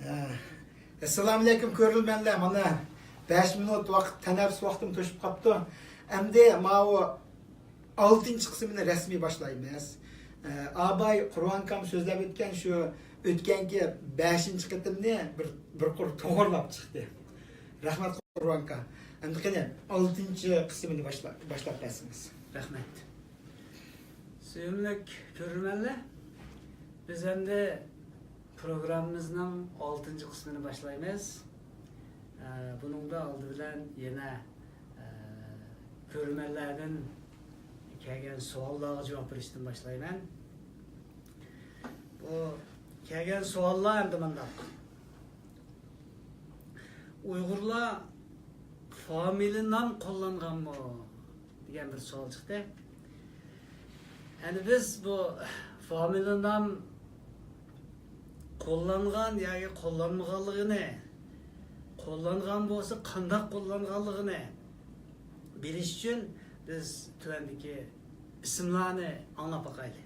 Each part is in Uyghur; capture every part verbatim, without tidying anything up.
ئەسسالامۇئەلەيكۇم كۆرۈرمەنلەر، مانا بەش مىنۇت ۋاقىت، تەنەپپۇس ۋاقتىم توشۇپ قاپتۇ. ئەمدى ماۋۇ ئالتىنچى قىسمىنى رەسمىي باشلايمىز. ئاباي قۇرۋانكام سۆزلەپ ئۆتكەن شۇ ئۆتكەنكى بەشىنچى قېتىمنى بىر، بىر قۇر توغرىلاپ چىقتى. رەھمەت قۇرۋانكا. ئەمدى قېنى ئالتىنچى قىسمىنى باشلا-، باشلاپ بەرسىڭىز. رەھمەت. سۆيۈملۈك كۆرۈرمەنلەر، بىز ئەمدى پروگراممىمىزنىڭ ئالتىنچى قىسمىنى باشلايمىز. ئە، بۇنىڭدا ئالدى بىلەن يەنە، ئە، كۆرۈرمەنلەردىن كەلگەن سوئاللارغا جاۋاب بېرىشتىن باشلايمەن. بۇ كەلگەن سوئاللار ئەمدى مۇنداق. ئۇيغۇرلار فامىلە نام قوللانغانمۇ؟ دېگەن بىر سوئال چىقتى. يەنى بىز بۇ فامىلە نام قوللانغان ياكى قوللانمىغانلىقىنى، قوللانغان بولسا قانداق قوللانغانلىقىنى بىلىش ئۈچۈن بىز تۆۋەندىكى ئىسىملارنى ئاڭلاپ باقايلى.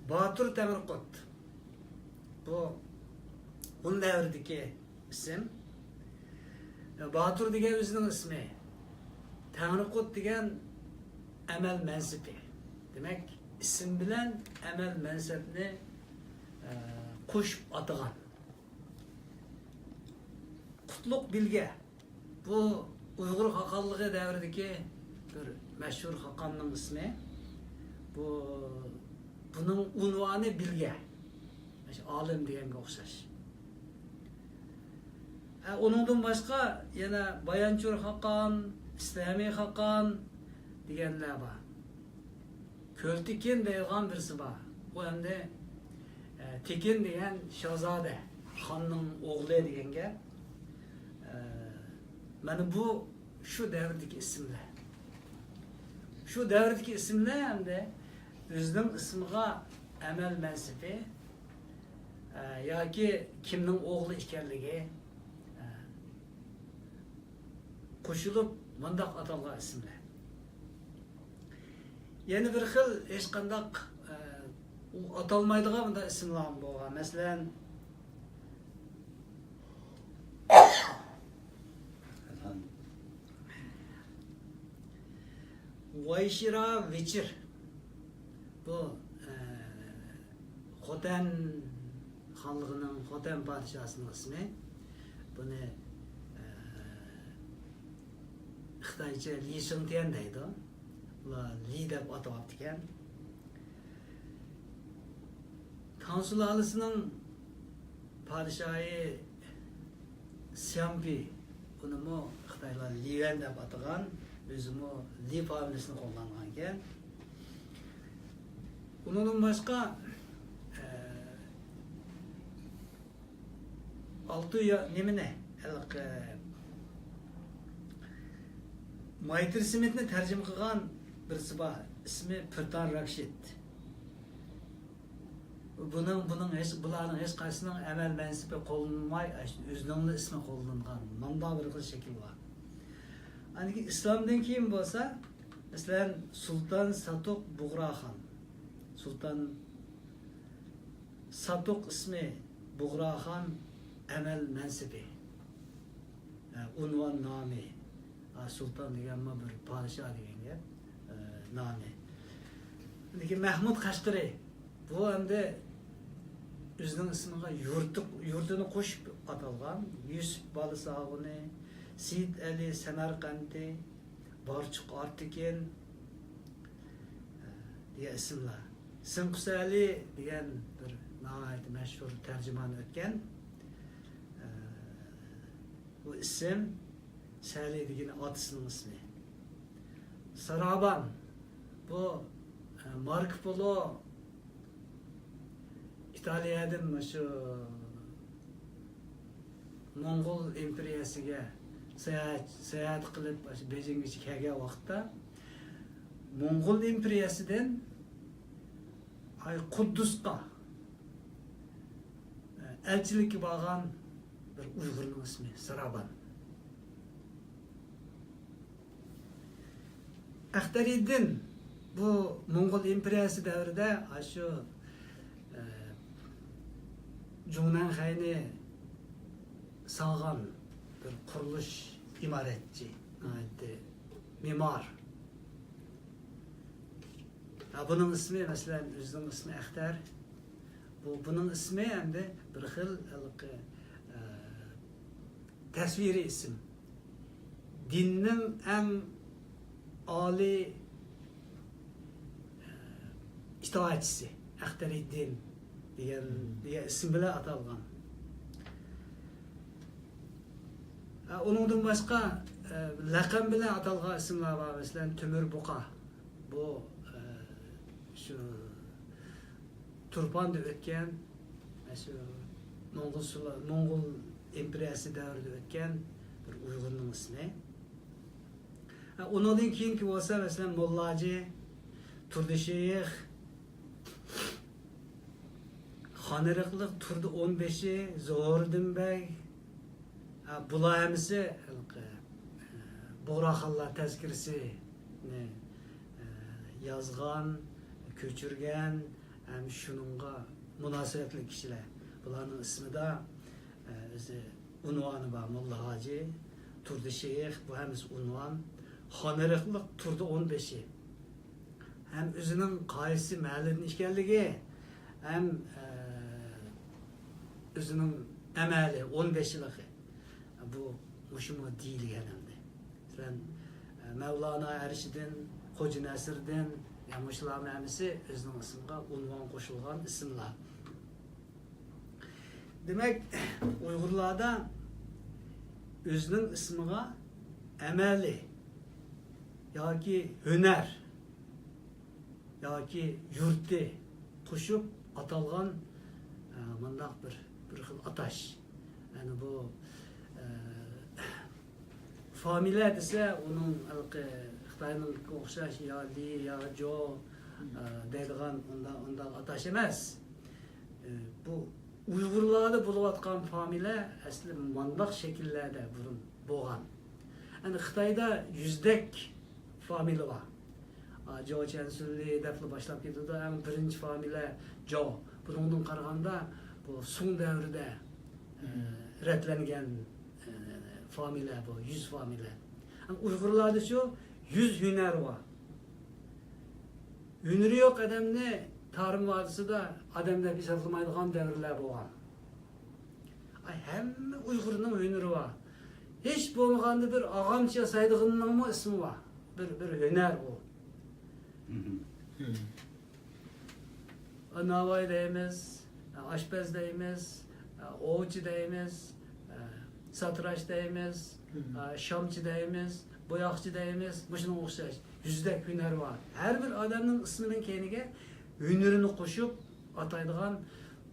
باتۇر تەڭرىقۇت. بۇ ھۇن دەۋرىدىكى ئىسىم. باتۇر دېگەن ئۆزىنىڭ ئىسمى. تەڭرىقۇت دېگەن ئەمەل مەنسىپى. دېمەك، ئىسىم بىلەن ئەمەل مەنسەپنى، ئە، قوشۇپ ئاتىغان. قۇتلۇق بىلگە. بۇ ئۇيغۇر خاقانلىقى دەۋرىدىكى بىر مەشھۇر خاقاننىڭ ئىسمى. بۇ، بۇنىڭ ئۇنۋانى بىلگە. مۇشۇ ئالىم دېگەنگە ئوخشاش. ھە، ئۇنىڭدىن باشقا يەنە بايانچۇر خاقان، ئىسلامىي خاقان دېگەنلەر بار. كۆلتېكىن دەيدىغان بىرسى بار. ئۇ ئەمدى، ئە، تېكىن دېگەن شاھزادە، خاننىڭ ئوغلى دېگەن گەپ. ئە، مانا بۇ شۇ دەۋردىكى ئىسىملەر. شۇ دەۋردىكى ئىسىملەر ئەمدى ئۆزىنىڭ ئىسمىغا ئەمەل مەنسىپى، ئە، ياكى كىمنىڭ ئوغلى ئىكەنلىكى، ئە، قوشۇلۇپ مۇنداق ئاتالغان ئىسىملەر. يەنە بىر خىل ھېچقانداق، ئە، ئۇ ئاتالمايدىغان مۇنداق ئىسىملارمۇ بولغان. مەسىلەن، ۋايشىرا ۋىچىر. بۇ، ئە، خوتەن خانلىقىنىڭ، خوتەن پادىشاھسىنىڭ ئىسمى. بۇنى، ئە، خىتايچە لى شىڭتيەن دەيدۇ. ئۇلار لى دەپ ئاتىۋاپتىكەن. تاڭ سۇلالىسىنىڭ پادىشاھى سيامپى، ئۇنىمۇ خىتايلار لىۋەن دەپ ئاتىغان، ئۆزىمۇ لى فامىلىسىنى قوللانغانىكەن. ئۇنىڭدىن باشقا، ئە، ئالتۇن يا-، نېمىنى، ھېلىقى مايترى سمىتنى تەرجىمە قىلغان بىرسى بار، ئىسمى پىرتان راكشىت. بۇنىڭ، بۇنىڭ ھېچ، بۇلارنىڭ ھېچ قايسىنىڭ ئەمەل مەنسىپى قوللىنىلماي، ئۆزىنىڭلا ئىسمى قوللانغان. مۇنداق بىر خىل شەكىل بار. ئاندىن كېيىن ئىسلامدىن كېيىن بولسا، مەسىلەن، سۇلتان ساتۇق بۇغراخان. سۇلتان ساتۇق ئىسمى، بۇغراخان ئەمەل مەنسىپى. ئە، ئۇنۋان نامى. ئا، سۇلتان دېگەنمۇ بىر پادىشاھ دېگەن گەپ. ئە، نامى. لېكىن مەھمۇد قەشقىرى، بۇ ئەمدى ئۆزىنىڭ ئىسمىغا يۇرتى، يۇرتىنى قوشۇپ ئاتالغان. يۈسۈپ بالىساغۇنى، سېيىت ئەلى سەمەرقەنتى، بارچۇق ئارتىكىن، ئە، دېگەن ئىسىملار. سىنقۇسەلى دېگەن بىر ناھايىتى مەشھۇر تەرجىمان ئۆتكەن. ئە، بۇ ئىسىم سەلى دېگىنى ئاتىسىنىڭ ئىسمى. سارابان، بۇ، ئە، ماركو پولو ئىتالىيەدىن مۇشۇ موڭغۇل ئىمپېرىيەسىگە ساياھەت، ساياھەت قىلىپ، مۇشۇ بېيجىڭگىچە كەلگەن ۋاقىتتا، موڭغۇل ئىمپېرىيەسىدىن، ئاي، قۇددۇسقا ئەلچىلىككە بارغان بىر ئۇيغۇرنىڭ ئىسمى سارابان. ئەختەرىدىن بۇ موڭغۇل ئىمپېرىيەسى دەۋرىدە ئاشۇ، ئە، جۇڭنەنخەينى سالغان بىر قۇرۇلۇش ئىمارەتچى، ناھايىتى مېمار. ھە، بۇنىڭ ئىسمى، مەسىلەن، ئۆزىنىڭ ئىسمى ئەختەر. بۇ، بۇنىڭ ئىسمى ئەمدى بىر خىل ھېلىقى، ئە، تەسۋىرىي ئىسىم. دىننىڭ ئەڭ ئالىي، ئە، ئىتائەتچىسى، ئەختەرىددىن دېگەن، دېگەن ئىسىم بىلەن ئاتالغان. ئە، ئۇنىڭدىن باشقا، ئە، لەقەم بىلەن ئاتالغان ئىسىملار بار، مەسىلەن، تۆمۈر بۇقا. بۇ، ئە، شۇ تۇرپاندا ئۆتكەن، شۇ موڭغۇل سۇلا-، موڭغۇل ئىمپېرىيەسى دەۋرىدە ئۆتكەن بىر ئۇيغۇرنىڭ ئىسمى. ھە، ئۇنىڭدىن كېيىنكى بولسا، مەسىلەن، موللاجى، تۇردى شېيىخ، خانئېرىقلىق تۇردى ئون بېشى، زوھۇرىدىن بەگ، ھە، بۇلار ھەممىسى ھېلىقى، ئە، بۇغراخانلار تەزكىرىسىنى، ئە، يازغان، كۆچۈرگەن ھەم شۇنىڭغا مۇناسىۋەتلىك كىشىلەر. بۇلارنىڭ ئىسمىدا، ئە، ئۆزى ئۇنۋانى بار، موللا ھاجى، تۇردى شېيىخ، بۇ ھەممىسى ئۇنۋان. خانئېرىقلىق تۇردى ئون بېشى. ھەم ئۆزىنىڭ قايسى مەھەللىدىن ئىكەنلىكى، ھەم، ئە، ئۆزىنىڭ ئەمەلى، ئون بېشىلىقى. بۇ، مۇشۇمۇ دېيىلگەن ئەمدى. مەسىلەن، ئە، مەۋلانا ئەرشىدىن، خوجا نەسىردىن، يا مۇشۇلارنىڭ ھەممىسى ئۆزىنىڭ ئىسمىغا ئۇنۋان قوشۇلغان ئىسىملار. دېمەك، ئۇيغۇرلاردا ئۆزىنىڭ ئىسمىغا ئەمەلى ياكى ھۈنەر ياكى يۇرتى قوشۇپ ئاتالغان، ئە، مۇنداق بىر، بىر خىل ئاتاش. يەنى بۇ، ئە، فامىلە دېسە، ئۇنىڭ ھېلىقى خىتاينىڭكىگە ئوخشاش يا لى، يا جو، ئە، دەيدىغان ئۇنداق، ئۇنداق ئاتاش ئەمەس. ئە، بۇ ئۇيغۇرلاردا بولۇۋاتقان فامىلە ئەسلى مانداق شەكىللەردە بۇرۇن بولغان. يەنى خىتايدا يۈزدەك فامىلە بار. ئا، جو چيەنسۈنلى دەپلا باشلاپ كېتىدۇ. ئەڭ بىرىنچى فامىلە جو. بۇنىڭدىن قارىغاندا، بۇ سۇڭ دەۋرىدە، ئە، رەتلەنگەن، ئە، فامىلە بۇ، يۈز فامىلە. ئۇيغۇرلاردىچۇ يۈز ھۈنەر بار. ھۈنىرى يوق ئادەمنى تارىم ۋادىسىدا ئادەم دەپ ھېسابلىمايدىغان دەۋرلەر بولغان. ئاي، ھەممە ئۇيغۇرنىڭ ھۈنىرى بار. ھېچ بولمىغاندا بىر ئاغامچا ياسايدىغىنىنىڭمۇ ئىسمى بار. بىر، بىر ھۈنەر ئۇ. ناۋاي دەيمىز، ئاشپەز دەيمىز، ئوۋچى دەيمىز، ساتىراش دەيمىز، شامچى دەيمىز، بوياقچى دەيمىز، مۇشۇنىڭغا ئوخشاش يۈزدەك ھۈنەر بار. ھەر بىر ئادەمنىڭ ئىسمىنىڭ كەينىگە ھۈنىرىنى قوشۇپ ئاتايدىغان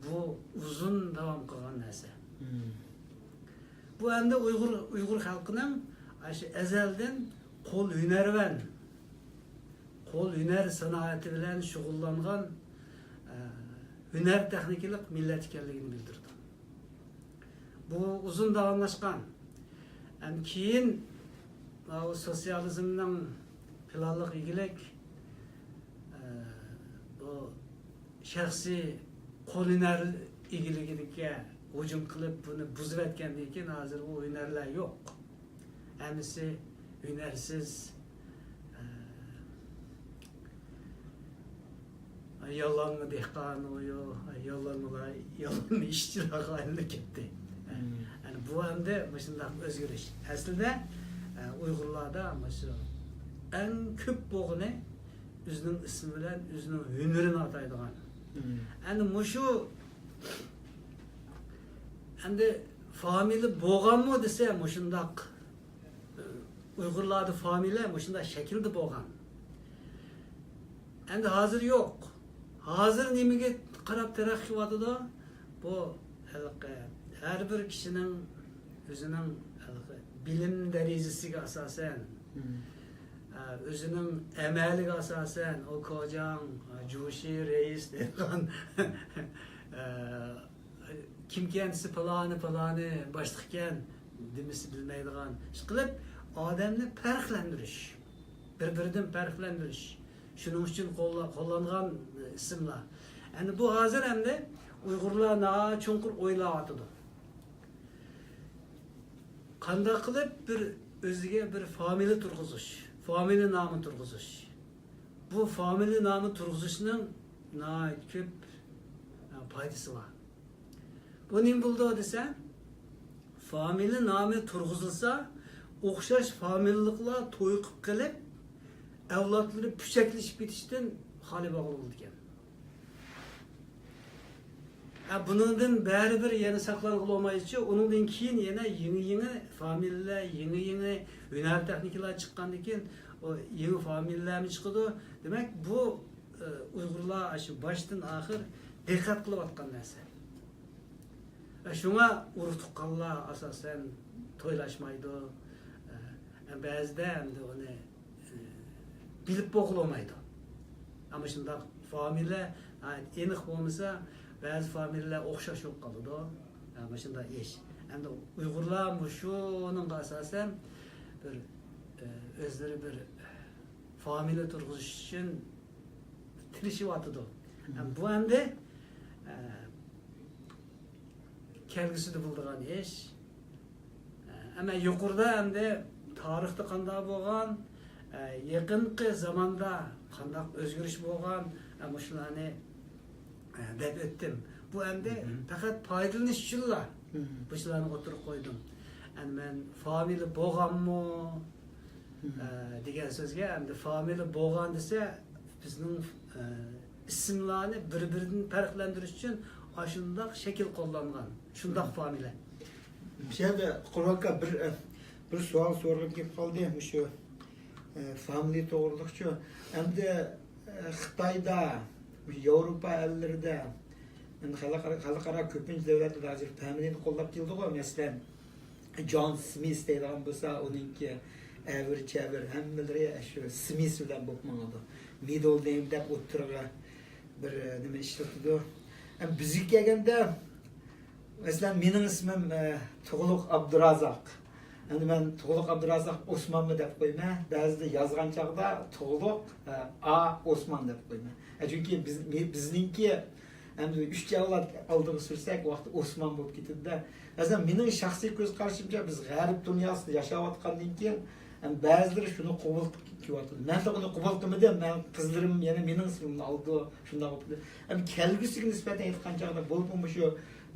بۇ ئۇزۇن داۋام قىلغان نەرسە. بۇ ئەمدى ئۇيغۇر، ئۇيغۇر خەلقىنىڭ ئاشۇ ئەزەلدىن قول ھۈنەرۋەن، قول ھۈنەر سانائىتى بىلەن شۇغۇللانغان، ئە، ھۈنەر تېخنىكىلىق مىللەت ئىكەنلىكىنى بىلدۈرىدۇ. بۇ ئۇزۇن داۋاملاشقان. ھەم كېيىن، ماۋۇ سوتسىيالىزمنىڭ پىلانلىق ئىگىلىك، ئە، بۇ شەخسىي قول ھۈنەر ئىگىلىكىگە ھۇجۇم قىلىپ، بۇنى بۇزۇۋەتكەندىن كېيىن، ھازىر ئۇ ھۈنەرلەر يوق. ھەممىسى ھۈنەرسىز، ئە، ياللانما دېھقان، ئۇ يو-، ياللانمىلار، ياللانما ئىشچىلارغا ئايلىنىپ كەتتى. يەنى بۇ ئەمدى مۇشۇنداق ئۆزگىرىش. ئەسلىدە، ئە، ئۇيغۇرلاردا مۇشۇ ئەڭ كۆپ بولغىنى ئۆزىنىڭ ئىسمى بىلەن ئۆزىنىڭ ھۈنىرىنى ئاتايدىغان. ئەمدى مۇشۇ، ئەمدى فامىلە بولغانمۇ دېسە، مۇشۇنداق ئۇيغۇرلاردا فامىلە مۇشۇنداق شەكىلدە بولغان. ئەمدى ھازىر يوق. ھازىر نېمىگە قاراپ تەرەققىي قىلىۋاتىدۇ؟ بۇ ھېلىقى ھەر بىر كىشىنىڭ ئۆزىنىڭ ھېلىقى بىلىم دەرىجىسىگە ئاساسەن، ئە، ئۆزىنىڭ ئەمەلىگە ئاساسەن، ئۇ كوجاڭ، جۇشى، رەئىس دەيدىغان، ئە، كىمكەن دېسە پالانى، پالانى باشلىقكەن دېمىسە بىلمەيدىغان. ئىشقىلىپ، ئادەمنى پەرقلەندۈرۈش، بىر-بىرىدىن پەرقلەندۈرۈش. شۇنىڭ ئۈچۈن قوللا-، قوللانغان ئىسىملار. ئەمدى بۇ ھازىر ئەمدى ئۇيغۇرلار ناھايىتى چوڭقۇر ئويلاۋاتىدۇ. قانداق قىلىپ بىر ئۆزىگە بىر فامىلە تۇرغۇزۇش، فامىلە نامى تۇرغۇزۇش. بۇ فامىلە نامى تۇرغۇزۇشنىڭ ناھايىتى كۆپ، ئە، پايدىسى بار. بۇ نېمە بولىدۇ دېسە، فامىلە نامى تۇرغۇزۇلسا، ئوخشاش فامىلىلىقلار توي قىلىپ قېلىپ، ئەۋلادلىرى پۈچەكلىشىپ كېتىشتىن خالىي بولغىلى بولىدىكەن. ھە، بۇنىڭدىن بەرىبىر يەنە ساقلانغىلى بولمايدۇچۇ، ئۇنىڭدىن كېيىن يەنە يېڭى-يېڭى فامىلىلەر، يېڭى-يېڭى ھۈنەر تېخنىكىلار چىققاندىن كېيىن، ئۇ يېڭى فامىلىلەرمۇ چىقىدۇ. دېمەك، بۇ، ئە، ئۇيغۇرلار ئاشۇ باشتىن ئاخىر دىققەت قىلىۋاتقان نەرسە. ئە، شۇڭا ئۇرۇق-تۇغقانلار ئاساسەن تويلاشمايدۇ. ئە، بەزىدە ئەمدى ئۇنى بىلىپ بولغىلى بولمايدۇ. ئەمما شۇنداق فامىلە، ھە، ئېنىق بولمىسا، بەزى فامىلىلەر ئوخشاش بولۇپ قالىدۇ. ھە، مۇشۇنداق ئىش. ئەمدى ئۇيغۇرلار مۇشۇنىڭغا ئاساسەن بىر، ئە، ئۆزلىرى بىر فامىلە تۇرغۇزۇش ئۈچۈن تىرىشىۋاتىدۇ. ھەم بۇ ئەمدى، ئە، كەلگۈسىدە بولىدىغان ئىش. ئەمما يۇقىرىدا ئەمدى تارىختا قانداق بولغان، يېقىنقى زاماندا قانداق ئۆزگىرىش بولغان، مۇشۇلارنى دەپ ئۆتتۈم. بۇ ئەمدى پەقەت پايدىلىنىش ئۈچۈنلا مۇشۇلارنى ئوتتۇرىغا قويدۇم. ئەمدى مەن فامىلە بولغانمۇ، ئە، دېگەن سۆزگە، ئەمدى فامىلە بولغان دېسە، بىزنىڭ، ئە، ئىسىملارنى بىر-بىرىدىن پەرقلەندۈرۈش ئۈچۈن ئاشۇنداق شەكىل قوللانغان، شۇنداق فامىلە. شۇ يەردە قۇربان ئاكا بىر، ئە، بىر سوئال سورىغۇم كېلىپ قالدى، مۇشۇ، ئە، فامىلە توغرىلىقچۇ. ئەمدى، ئە، خىتايدا، ياۋروپا ئەللىرىدە، ئەمدى خەلقئارا، خەلقئارا كۆپىنچە دۆلەتلەردە ھازىر فامىلىنى قوللاپ كېلىدىغۇ، مەسىلەن، جون سمىس دەيدىغان بولسا، ئۇنىڭكى ئەۋر-چەۋر ھەممىلىرى شۇ سمىس بىلەن بولۇپ ماڭىدۇ. مىدل نېيم دەپ ئوتتۇرىغا بىر، ئە، نېمە ئىشلىتىدۇ. ئەمما بىزگە كەلگەندە، مەسىلەن، مېنىڭ ئىسمىم، ئە، تۇغلۇق ئابدۇرازاق. ئەمدى مەن تۇغلۇق ئابدۇرازاق ئوسمانمۇ دەپ قويىمەن. بەزىدە يازغان چاغدا تۇغلۇق، ئە، ئا ئوسمان دەپ قويىمەن. ئە، چۈنكى بىز، بى-، بىزنىڭكى ئەمدى ئۈچ ئەۋلاد ئالدىغا سۈرسەك، ۋاقتى ئوسمان بولۇپ كېتىدۇ-دە. مەسىلەن، مېنىڭ شەخسىي كۆز قارىشىمچە، بىز غەرب دۇنياسىدا ياشاۋاتقاندىن كېيىن، ئەمدى بەزىلىرى شۇنى قوبۇل قىلىۋاتىدۇ. مەنلا ئۇنى قوبۇل قىلمىدىم. مەن قىزلىرىم يەنە مېنىڭ ئىسمىمنى ئالىدۇ، شۇنداق بولۇپ كېتىدۇ. ئەمدى كەلگۈسىگە نىسبەتەن ئېيتقان چاغدا، بولۇپمۇ مۇشۇ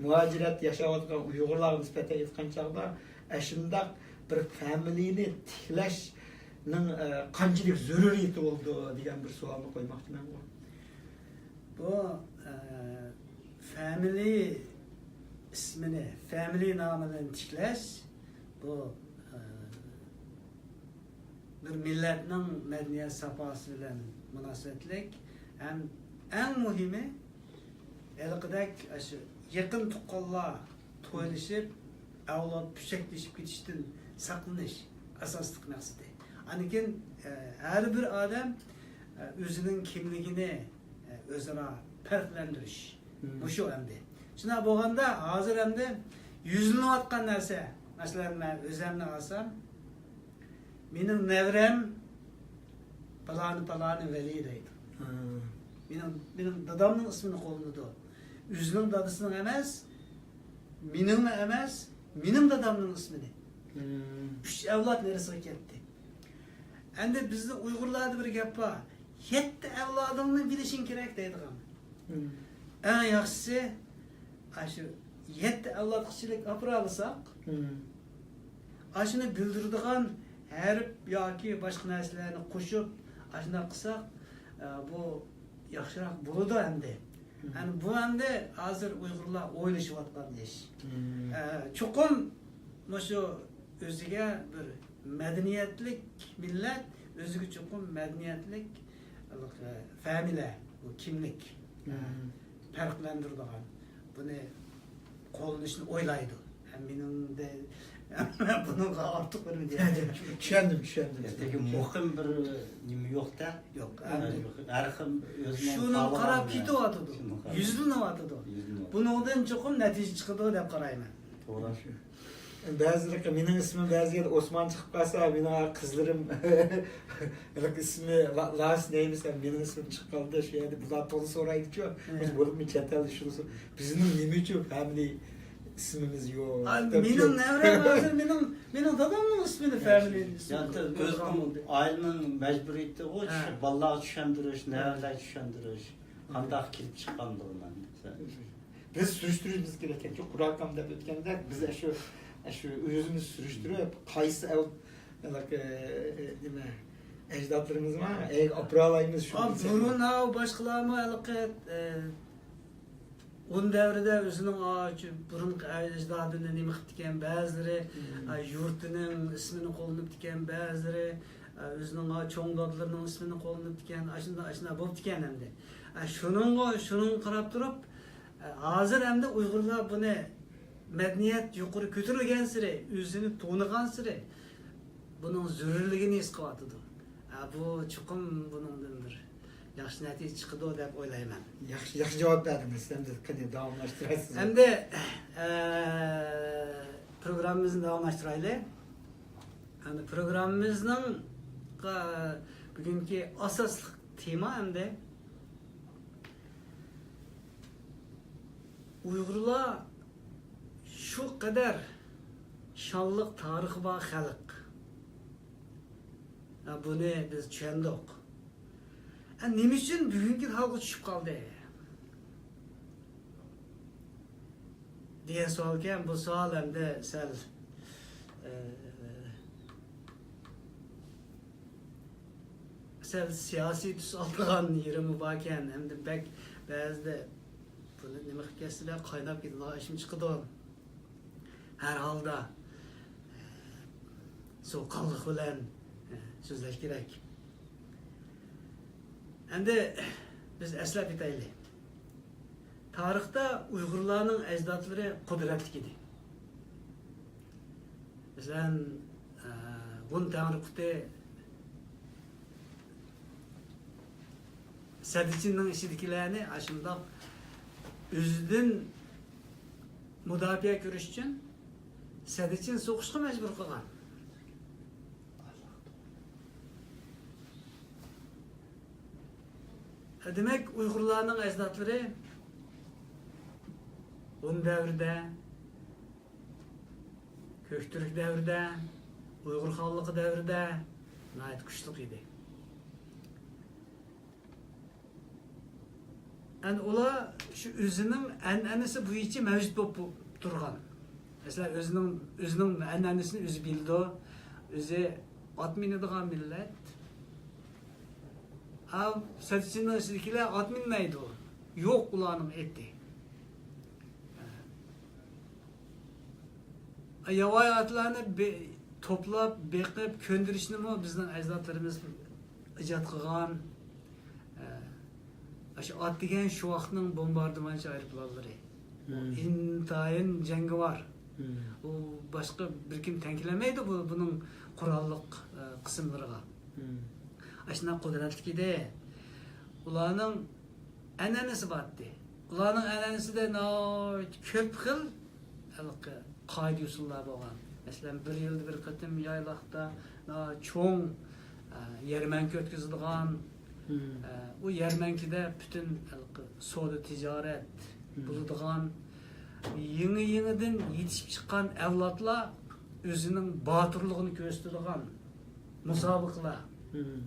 مۇھاجىرەتتە ياشاۋاتقان ئۇيغۇرلارغا نىسبەتەن ئېيتقان چاغدا، ئەشۇنداق بىر فامىلىنى تىكلەشنىڭ، ئە، قانچىلىك زۆرۈرىيىتى بولىدۇ دېگەن بىر سوئالنى قويماقچىمەنغۇ. بۇ، ئە، فامىلى ئىسمىنى، فامىلى نامىنى تىكلەش، بۇ، ئە، بىر مىللەتنىڭ مەدەنىيەت ساپاسى بىلەن مۇناسىۋەتلىك ھەم ئەڭ مۇھىمى، ھېلىقىدەك ئاشۇ يېقىن تۇغقانلار تويلىشىپ، ئەۋلاد پۈچەكلىشىپ كېتىشتىن ساقلىنىش ئاساسلىق مەقسىتى. ئاندىن كېيىن، ئە، ھەر بىر ئادەم، ئە، ئۆزىنىڭ كىملىكىنى، ئە، ئۆزئارا پەرقلەندۈرۈش. مۇشۇ ئەمدى. شۇنداق بولغاندا، ھازىر ئەمدى يۈزلىنىۋاتقان نەرسە، مەسىلەن، مەن ئۆزەمنى ئالسام، مېنىڭ نەۋرەم پالانى، پالانى ۋەلى دەيدۇ. مېنىڭ، مېنىڭ دادامنىڭ ئىسمىنى قوللىنىدۇ. ئۆزىنىڭ دادىسىنىڭ ئەمەس، مېنىڭمۇ ئەمەس، مېنىڭ دادامنىڭ ئىسمىنى. ئۈچ ئەۋلاد نېرىسىغا كەتتى. ئەمدى بىزنىڭ ئۇيغۇرلاردا بىر گەپ بار، يەتتە ئەۋلادىڭنى بىلىشىڭ كېرەك دەيدىغان. ئەڭ ياخشىسى، ئاشۇ يەتتە ئەۋلادقىچىلىك ئاپىرالىساق، ئاشۇنى بىلدۈرىدىغان ھەرپ ياكى باشقا نەرسىلەرنى قوشۇپ، ئاشۇنداق قىلساق، ئە، بۇ ياخشىراق بولىدۇ ئەمدى. ئەنە بۇ ئەمدى ھازىر ئۇيغۇرلار ئويلىشىۋاتقان ئىش. ئە، چوقۇم مۇشۇ ئۆزىگە بىر مەدەنىيەتلىك مىللەت، ئۆزىگە چوقۇم مەدەنىيەتلىك، ئە، فامىلە، بۇ كىملىك، ئە، پەرقلەندۈرىدىغان، بۇنى قوللىنىشنى ئويلايدۇ. ھەم مېنىڭدە، بۇنىڭغا ئارتۇق بىر نېمە دېيەلمەيمەن. چۈشەندىم، چۈشەندىم. لېكىن مۇقىم بىر نېمە يوق-دە. يوق، ھە، ئەمدى يوق. ھەر خىل ئۆزىنىڭ شۇنىڭغا قاراپ كېتىۋاتىدۇ. شۇنىڭغا قاراپ. يۈزلىنىۋاتىدۇ. يۈزلىنىۋاتىدۇ. بۇنىڭدىن چوقۇم نەتىجە چىقىدۇ دەپ قارايمەن. توغرا. شۇ. بەزىلىرى مېنىڭ ئىسمىم بەزى يەردە ئوسمان چىقىپ قالسا، مېنىڭ قىزلىرىم ئىسمى لا-، لاس نېيمىس، مېنىڭ ئىسمىم چىقىپ قالدى شۇ يەردە، بۇلار تولا سورايدىچۇ. مۇشۇ بولۇپمۇ چەت ئەلدە شۇنىسى، بىزنىڭ نېمە ئۈچۈن فامىلى ئىسمىمىز يوق دەپ. مېنىڭ نەۋرەم ھازىر مېنىڭ، مېنىڭ دادامنىڭ ئىسمىنى فامىلى ئىسمى يا، قويغان ئۆزىنىڭ بولدى. ئائىلىنىڭ مەجبۇرىيىتىغۇ، ھە. بالىلارغا چۈشەندۈرۈش، نەۋرىلەرگە چۈشەندۈرۈش. قانداق كېلىپ چىققان بۇ مەن دېسە. بىز سۈرۈشتۈرۈشىمىز كېرەك. چۈنكى قۇرئان كەمدە ئۆتكەندە بىز ئاشۇ، ئاشۇ ئۆزىمىز سۈرۈشتۈرۈپ، قايسى ئەۋ-، ھېلىقى، نېمە، ئەجدادلىرىمىزمۇ ئەگە ئاپىرالايمىز شۇ ئا، بىلسەك. بۇرۇن ئاۋۇ باشقىلارمۇ ھېلىقى، ئە، ھون دەۋرىدە ئۆزىنىڭ، ئا، چۈ-، بۇرۇنقى ئەجدادىنى نېمە قىپتىكەن، بەزىلىرى، مم. ئا، يۇرتىنىڭ ئىسمىنى قوللىنىپتىكەن، بەزىلىرى، ئا، ئۆزىنىڭ، ئا، چوڭ دادىلىرىنىڭ ئىسمىنى قوللىنىپتىكەن، ئاشۇنداق، ئاشۇنداق بوپتىكەن ئەمدى. ئا، شۇنىڭغا، شۇنىڭغا قاراپ تۇرۇپ، ئا، ھازىر ئەمدى ئۇيغۇرلار بۇنى مەدەنىيەت يۇقىرى كۆتۈرۈلگەنسېرى، ئۆزىنى تونۇغانسېرى، بۇنىڭ زۆرۈرلۈكىنى ھېس قىلىۋاتىدۇ. ھە، بۇ چوقۇم بۇنىڭدىن بىر ياخشى نەتىجە چىقىدۇ دەپ ئويلايمەن. ياخشى، ياخشى جاۋاب بەردىڭىز. ئەمدى قېنى داۋاملاشتۇرارسىز. ئەمدى، ئە، پروگراممىمىزنى داۋاملاشتۇرايلى. ئەمدى پروگراممىمىزنىڭ، ئە، بۈگۈنكى ئاساسلىق تېما ئەمدى ئۇيغۇرلار شۇ قەدەر شانلىق تارىخى بار خەلق. ھە، بۇنى بىز چۈشەندۇق. ھە، نېمە ئۈچۈن بۈگۈنكى ھالغا چۈشۈپ قالدى؟ دېگەن سوئالكەن. بۇ سوئال ئەمدى سەل، ئە، سەل سىياسىي تۈس ئالىدىغان يېرىمۇ باركەن. ئەمدى بەك بەزىدە بۇنى نېمە قىلىپ كەتسىلەر، قايناپ كېتىدىغان ئىشمۇ چىقىدۇ. ھەر ھالدا، سوغۇققانلىق بىلەن سۆزلەش كېرەك. ئەمدى بىز ئەسلەپ ئۆتەيلى. تارىختا ئۇيغۇرلارنىڭ ئەجدادلىرى قۇدرەتلىك ئىدى. مەسىلەن، ئە، ھون تەڭرىقۇتى سەددىچىننىڭ ئىچىدىكىلەرنى ئاشۇنداق ئۆزىدىن مۇداپىئە كۆرۈش ئۈچۈن سەددىچىن سوقۇشقا مەجبۇر قىلغان. دېمەك، ئۇيغۇرلارنىڭ ئەجدادلىرى ھون دەۋرىدە، كۆكتۈرك دەۋرىدە، ئۇيغۇر خانلىقى دەۋرىدە ناھايىتى كۈچلۈك ئىدى. ئەنە ئۇلار شۇ ئۆزىنىڭ ئەنئەنىسى بويىچە مەۋجۇت بولۇپ تۇرغان. مەسىلەن، ئۆزىنىڭ، ئۆزىنىڭ ئەنئەنىسىنى ئۆزى بىلىدۇ. ئۆزى ئات مىنىدىغان مىللەت. ئا، سەددىچىننىڭ ئىچىدىكىلەر ئات مىنمەيدۇ. يوق ئۇلارنىڭ ئېتى. ياۋايى ئاتلارنى بې-، توپلاپ، بېقىپ، كۆندۈرۈشنىمۇ بىزنىڭ ئەجدادلىرىمىز ئىجاد قىلغان. ئە، ئاشۇ ئات دېگەن شۇ ۋاقىتنىڭ بومباردىمانچى ئايروپىلانلىرى. ئۇ مم. ئىنتايىن جەڭگىۋار. مم. ئۇ باشقا بىر كىم تەڭ كېلەلمەيدۇ بۇ، بۇنىڭ قوراللىق، ئە، قىسىملىرىغا. مم. ئاشۇنداق قۇدرەتلىك ئىدى. ئۇلارنىڭ ئەنئەنىسى بار ئىدى. ئۇلارنىڭ ئەنئەنىسىدە ناھايىتى كۆپ خىل ھېلىقى قائىدە-ئۇسۇللار بولغان. مەسىلەن، بىر يىلدا بىر قېتىم يايلاقتا ناھايىتى چوڭ، ئە، يەرمەنكە ئۆتكۈزىدىغان. مم. ئە، ئۇ يەرمەنكىدە پۈتۈن ھېلىقى سودا تىجارەت مم. بولىدىغان، يېڭى-يېڭىدىن يېتىشىپ چىققان ئەۋلادلار ئۆزىنىڭ باتۇرلۇقىنى كۆرسىتىدىغان مۇسابىقىلەر. مم.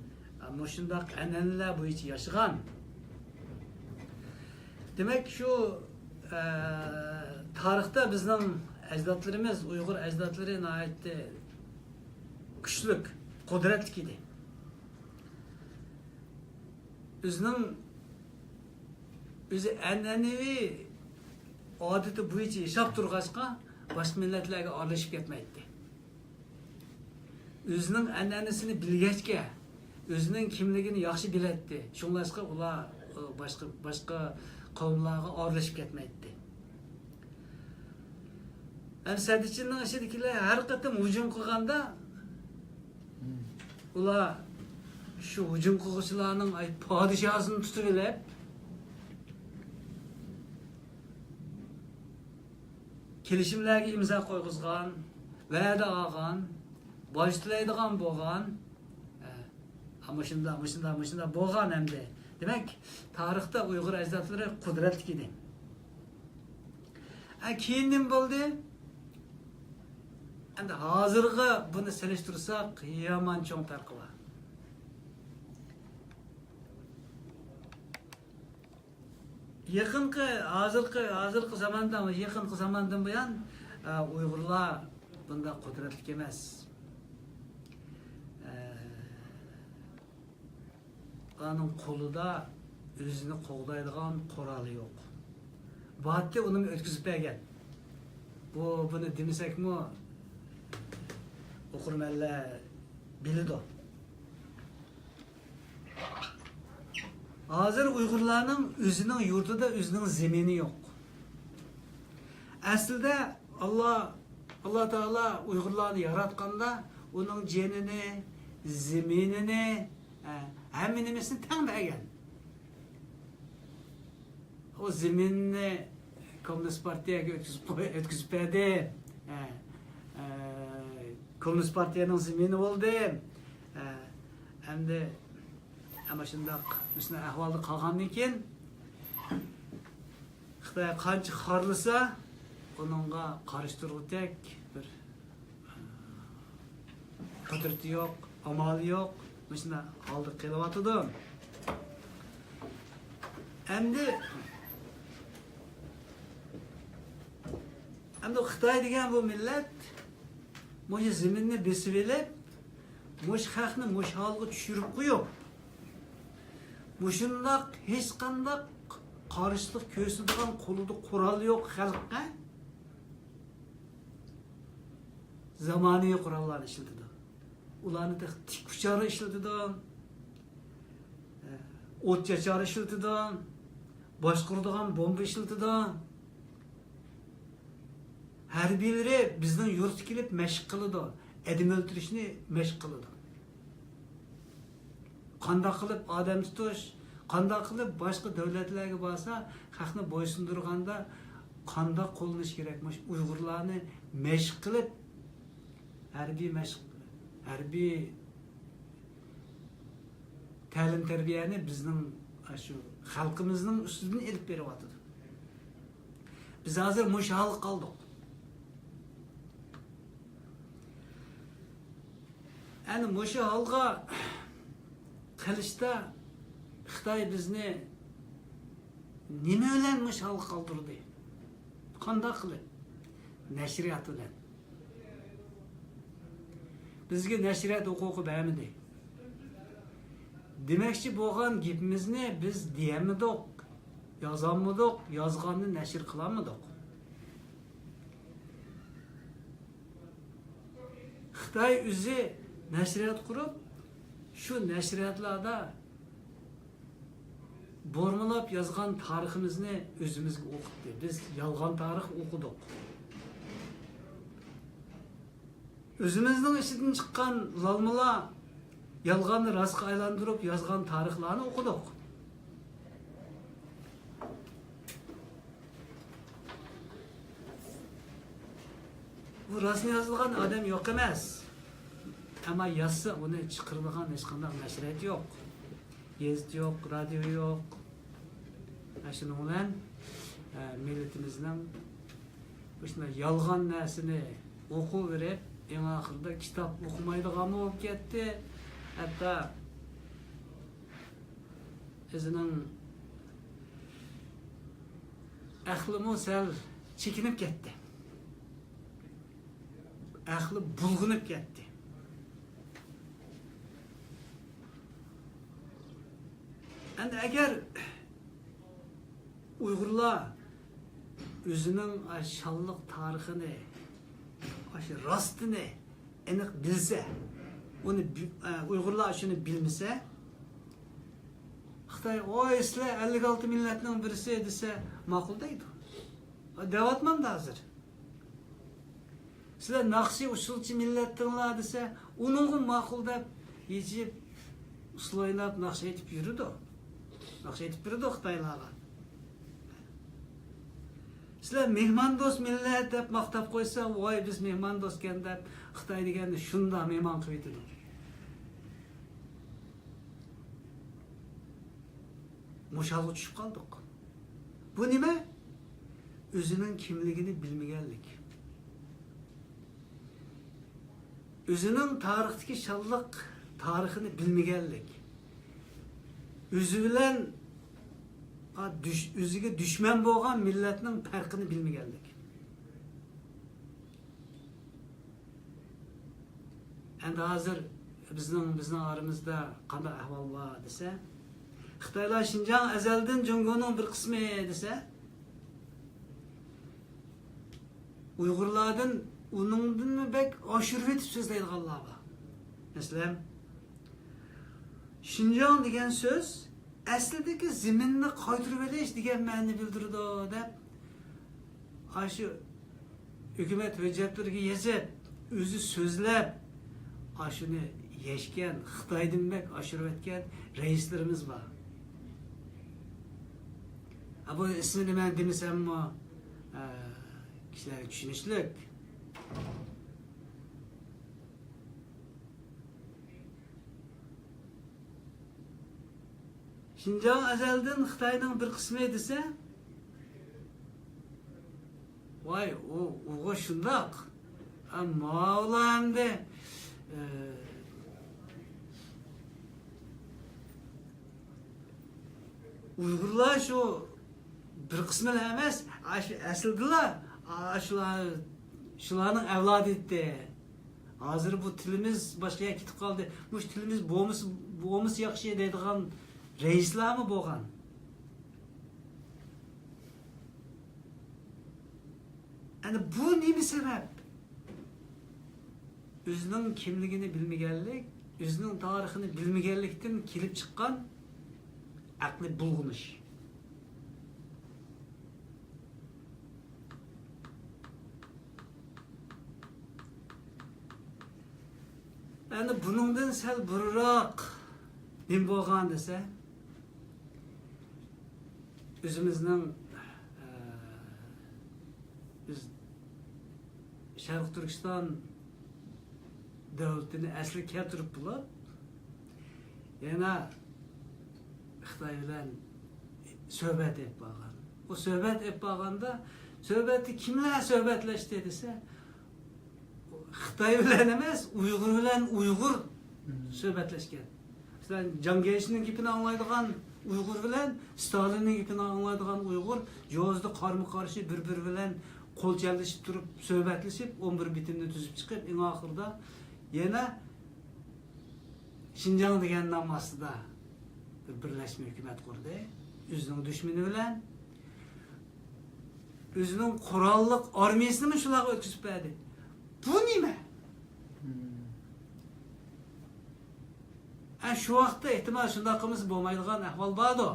ئە، مۇشۇنداق ئەنئەنىلەر بويىچە ياشىغان. دېمەك، شۇ، ئە، تارىختا بىزنىڭ ئەجدادلىرىمىز، ئۇيغۇر ئەجدادلىرى ناھايىتى كۈچلۈك، قۇدرەتلىك ئىدى. ئۆزىنىڭ، ئۆزى ئەنئەنىۋى ئادىتى بويىچە ياشاپ تۇرغاچقا، باشقا مىللەتلەرگە ئارىلىشىپ كەتمەيتتى. ئۆزىنىڭ ئەنئەنىسىنى بىلگەچكە، ئۆزىنىڭ كىملىكىنى ياخشى بىلەتتى. شۇڭلاشقا ئۇلار، ئۇ، باشقا، باشقا قەۋملەرگە ئارىلىشىپ كەتمەيتتى. ئەمدى سەددىچىننىڭ ئىچىدىكىلەر ھەر قېتىم ھۇجۇم قىلغاندا، مم. ئۇلار شۇ ھۇجۇم قىلغۇچىلارنىڭ، ئاي، پادىشاھىنى تۇتۇۋېلىپ، كېلىشىملەرگە ئىمزا قويغۇزغان. ۋەدە ئالغان، باج تۆلەيدىغان بولغان، ئە، مۇشۇنداق، مۇشۇنداق، مۇشۇنداق بولغان ئەمدى. دېمەك، تارىختا ئۇيغۇر ئەجدادلىرى قۇدرەتلىك ئىدى. ئە، كېيىن نېمە بولدى؟ ئەمدى ھازىرغا بۇنى سېلىشتۇرساق، يامان چوڭ پەرقى بار. يېقىنقى، ھازىرقى، ھازىرقى زاماندا، يېقىنقى زاماندىن بۇيان، ئە، ئۇيغۇرلار بۇنداق قۇدرەتلىك ئەمەس. ئە، ئۇلارنىڭ قولىدا ئۆزىنى قوغدايدىغان قورالى يوق. بارتى ئۇنىمۇ ئۆتكۈزۈپ بەرگەن. بۇ، بۇنى دېمىسەكمۇ، ئوقۇرمەنلەر بىلىدۇ. ھازىر ئۇيغۇرلارنىڭ ئۆزىنىڭ يۇرتىدا ئۆزىنىڭ زېمىنى يوق. ئەسلىدە ئاللا، ئاللا تائالا ئۇيغۇرلارنى ياراتقاندا ئۇنىڭ جېنىنى، زېمىنىنى، ھە، ھەممە نېمىسىنى تەڭ بەرگەن. ئۇ زېمىننى كوممۇنىست پارتىيەگە ئۆتكۈزۈپ قوي-، ئۆتكۈزۈپ بەردى. ھە، ھە، كوممۇنىست پارتىيەنىڭ زېمىنى بولدى. ھە، ئەمدى، ئەمما شۇنداق، مۇشۇنداق ئەھۋالدا قالغاندىن كېيىن، خىتاي قانچە خارلىسا، ئۇنىڭغا قارشى تۇرغۇدەك بىر قۇدرىتى يوق، ئامالى يوق، مۇشۇنداق ھالدا قېلىۋاتىدۇ. ئەمدى، ئەمدى خىتاي دېگەن بۇ مىللەت مۇشۇ زېمىننى بېسىۋېلىپ، مۇشۇ خەقنى مۇشۇ ھالغا چۈشۈرۈپ قويۇپ، مۇشۇنداق ھېچقانداق قارشىلىق كۆرسىتىدىغان قولىدا قورال يوق خەلققە زامانىۋى قوراللارنى ئىشلىتىدۇ. ئۇلارنى تېخى تىك ئۇچار ئىشلىتىدۇ، ئوت چاچار ئىشلىتىدۇ، باشقۇرىدىغان بومبا ئىشلىتىدۇ. ھەربىيلىرى بىزنىڭ يۇرتقا كېلىپ مەشىق قىلىدۇ، ئادەم ئۆلتۈرۈشنى مەشىق قىلىدۇ. قانداق قىلىپ ئادەم تۇتۇش، قانداق قىلىپ باشقا دۆلەتلەرگە بارسا، خەقنى بويسۇندۇرغاندا قانداق قوللىنىش كېرەك؟ مۇشۇ ئۇيغۇرلارنى مەشىق قىلىپ، ھەربىي مەشىق، ھەربىي تەلىم-تەربىيەنى بىزنىڭ ئاشۇ خەلقىمىزنىڭ ئۈستىدىن ئېلىپ بېرىۋاتىدۇ. بىز ھازىر مۇشۇ ھالغا قالدۇق. ئەنە مۇشۇ ھالغا قېلىشتا خىتاي بىزنى نېمە بىلەن مۇشۇ ھالغا قالدۇردى؟ قانداق قىلىپ؟ نەشرىيات بىلەن. بىزگە نەشرىيات ھوقۇقى بەرمىدى. دېمەكچى بولغان گېپىمىزنى بىز دېيەلمىدۇق، يازالمىدۇق، يازغاننى نەشر قىلالمىدۇق. خىتاي ئۆزى نەشرىيات قۇرۇپ، شۇ نەشرىياتلاردا بۇرمىلاپ يازغان تارىخىمىزنى ئۆزىمىزگە ئوقۇتتى. بىز يالغان تارىخ ئوقۇدۇق. ئۆزىمىزنىڭ ئىچىدىن چىققان لالمىلار يالغاننى راستقا ئايلاندۇرۇپ يازغان تارىخلارنى ئوقۇدۇق. بۇ راستنى يازىدىغان ئادەم يوق ئەمەس. ئەمما يازسا، ئۇنى چىقىرىدىغان ھېچقانداق نەشرىيات يوق. گېزىت يوق، رادىيو يوق. ھە، شۇنىڭ بىلەن، ھە، مىللىتىمىزنىڭ مۇشۇنداق يالغان نەرسىنى ئوقۇۋېرىپ، ئەڭ ئاخىرىدا كىتاب ئوقۇمايدىغانمۇ بولۇپ كەتتى. ھەتتا ئۆزىنىڭ ئەقلىمۇ سەل چېكىنىپ كەتتى. ئەقلى بۇلغىنىپ كەتتى. ئەمدى ئەگەر ئۇيغۇرلار ئۆزىنىڭ شانلىق تارىخىنى، ئاشۇ راستىنى ئېنىق بىلسە، ئۇنى بى-، ئە، ئۇيغۇرلار شۇنى بىلمىسە، خىتاي، «ۋاي، سىلەر ئەللىك ئالتە مىللەتنىڭ بىرسى» دېسە، ماقۇل دەيدۇ. دەۋاتمامدۇ ھازىر؟ «سىلەر ناخشا ئۇسسۇلچى مىللەتتىڭلار» دېسە، ئۇنىڭغا ماقۇل دەپ، يېچىپ، ئۇسسۇل ئويناپ، ناخشا ئېيتىپ يۈرىدۇ. ناخشا ئېيتىپ بېرىدۇ خىتايلارغا. سىلەر مېھماندوست مىللەت دەپ ماختاپ قويسا، ۋاي، بىز مېھماندوستكەن دەپ خىتاي دېگەننى شۇنداق مېھمان قىلىۋېتىدۇ. مۇشۇ ھالغا چۈشۈپ قالدۇق. بۇ نېمە؟ ئۆزىنىڭ كىملىكىنى بىلمىگەنلىك. ئۆزىنىڭ تارىختىكى شانلىق تارىخىنى بىلمىگەنلىك. ئۆزى بىلەن، ئا، دۈش-، ئۆزىگە دۈشمەن بولغان مىللەتنىڭ پەرقىنى بىلمىگەنلىك. ئەمدى ھازىر بىزنىڭ، بىزنىڭ ئارىمىزدا قانداق ئەھۋال بار دېسە، خىتايلار شىنجاڭ ئەزەلدىن جۇڭگونىڭ بىر قىسمى دېسە، ئۇيغۇرلاردىن ئۇنىڭدىنمۇ بەك ئاشۇرۇۋېتىپ سۆزلەيدىغانلار بار. مەسىلەن، شىنجاڭ دېگەن سۆز ئەسلىدىكى زېمىننى قايتۇرۇۋېلىش دېگەن مەنىنى بىلدۈرىدۇ دەپ، ئاشۇ ھۆكۈمەت ھۆججەتلىرىگە يېزىپ، ئۆزى سۆزلەپ، ئاشۇنى يەشكەن، خىتايدىن بەك ئاشۇرۇۋەتكەن رەئىسلىرىمىز بار. ھە، بۇ ئىسمىنى مەن دېمىسەممۇ، ئە، كىشىلەرگە چۈشىنىشلىك. شىنجاڭ ئەزەلدىن خىتاينىڭ بىر قىسمى دېسە، ۋاي، ئۇ، ئۇغۇ شۇنداق. ئە، ماۋۇلار ئەمدى، ئە، ئۇيغۇرلار شۇ بىر قىسمىلا ئەمەس، ئاشۇ ئەسلىدىلا، ئاشۇلار، شۇلارنىڭ ئەۋلادى ئىدى. ھازىر بۇ تىلىمىز باشقا يەرگە كېتىپ قالدى. مۇشۇ تىلىمىز بولمىسا، بولمىسا ياخشى دەيدىغان رەئىسلارمۇ بولغان. ئەنە بۇ نېمە سەۋەب؟ ئۆزىنىڭ كىملىكىنى بىلمىگەنلىك، ئۆزىنىڭ تارىخىنى بىلمىگەنلىكتىن كېلىپ چىققان ئەقلىي بۇلغىنىش. ئەنە بۇنىڭدىن سەل بۇرۇنراق نېمە بولغان دېسە، ئۆزىمىزنىڭ، ئە، بىز شەرقىي تۈركىستان دۆلىتىنى ئەسلىگە كەلتۈرۈپ بولۇپ، يەنە خىتاي بىلەن سۆھبەت ئېلىپ بارغان. ئۇ سۆھبەت ئېلىپ بارغاندا، سۆھبەتتە كىملەر سۆھبەتلەشتى دېسە، خىتاي بىلەن ئەمەس، ئۇيغۇر بىلەن ئۇيغۇر سۆھبەتلەشكەن. مەسىلەن، جاڭ گېيشىنىڭ گېپىنى ئاڭلايدىغان ئۇيغۇر بىلەن ستالىننىڭ گېپىنى ئاڭلايدىغان ئۇيغۇر جوزىدا قارمۇ-قارشى بىر-بىرى بىلەن قول چەنلىشىپ تۇرۇپ، سۆھبەتلىشىپ، ئون بىر بېتىمنى تۈزۈپ چىقىپ، ئەڭ ئاخىرىدا يەنە شىنجاڭ دېگەن نام ئاستىدا بىر بىرلەشمە ھۆكۈمەت قۇردى. ئۆزىنىڭ دۈشمىنى بىلەن، ئۆزىنىڭ قوراللىق ئارمىيىسىنىمۇ شۇلارغا ئۆتكۈزۈپ بەردى. بۇ نېمە؟ ھە، شۇ ۋاقىتتا ئېھتىمال شۇنداق قىلمىسا بولمايدىغان ئەھۋال باردۇ.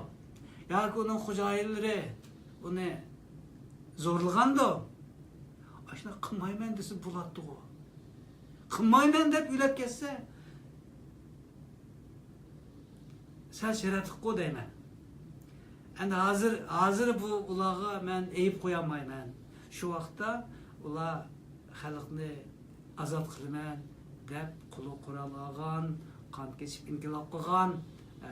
ياكى ئۇنىڭ خوجايىنلىرى ئۇنى زورلىغاندۇ. ئاشۇنداق قىلمايمەن دېسە بولاتتىغۇ. قىلمايمەن دەپ ئۆلۈپ كەتسە، سەل شەرەپلىكقۇ دەيمەن. ئەمدى ھازىر، ھازىر بۇ ئۇلارغا مەن ئەيىب قويالمايمەن. شۇ ۋاقىتتا ئۇلار خەلقنى ئازاد قىلىمەن دەپ قولىغا قورال ئالغان، قان كېچىپ ئىنقىلاب قىلغان، ئە،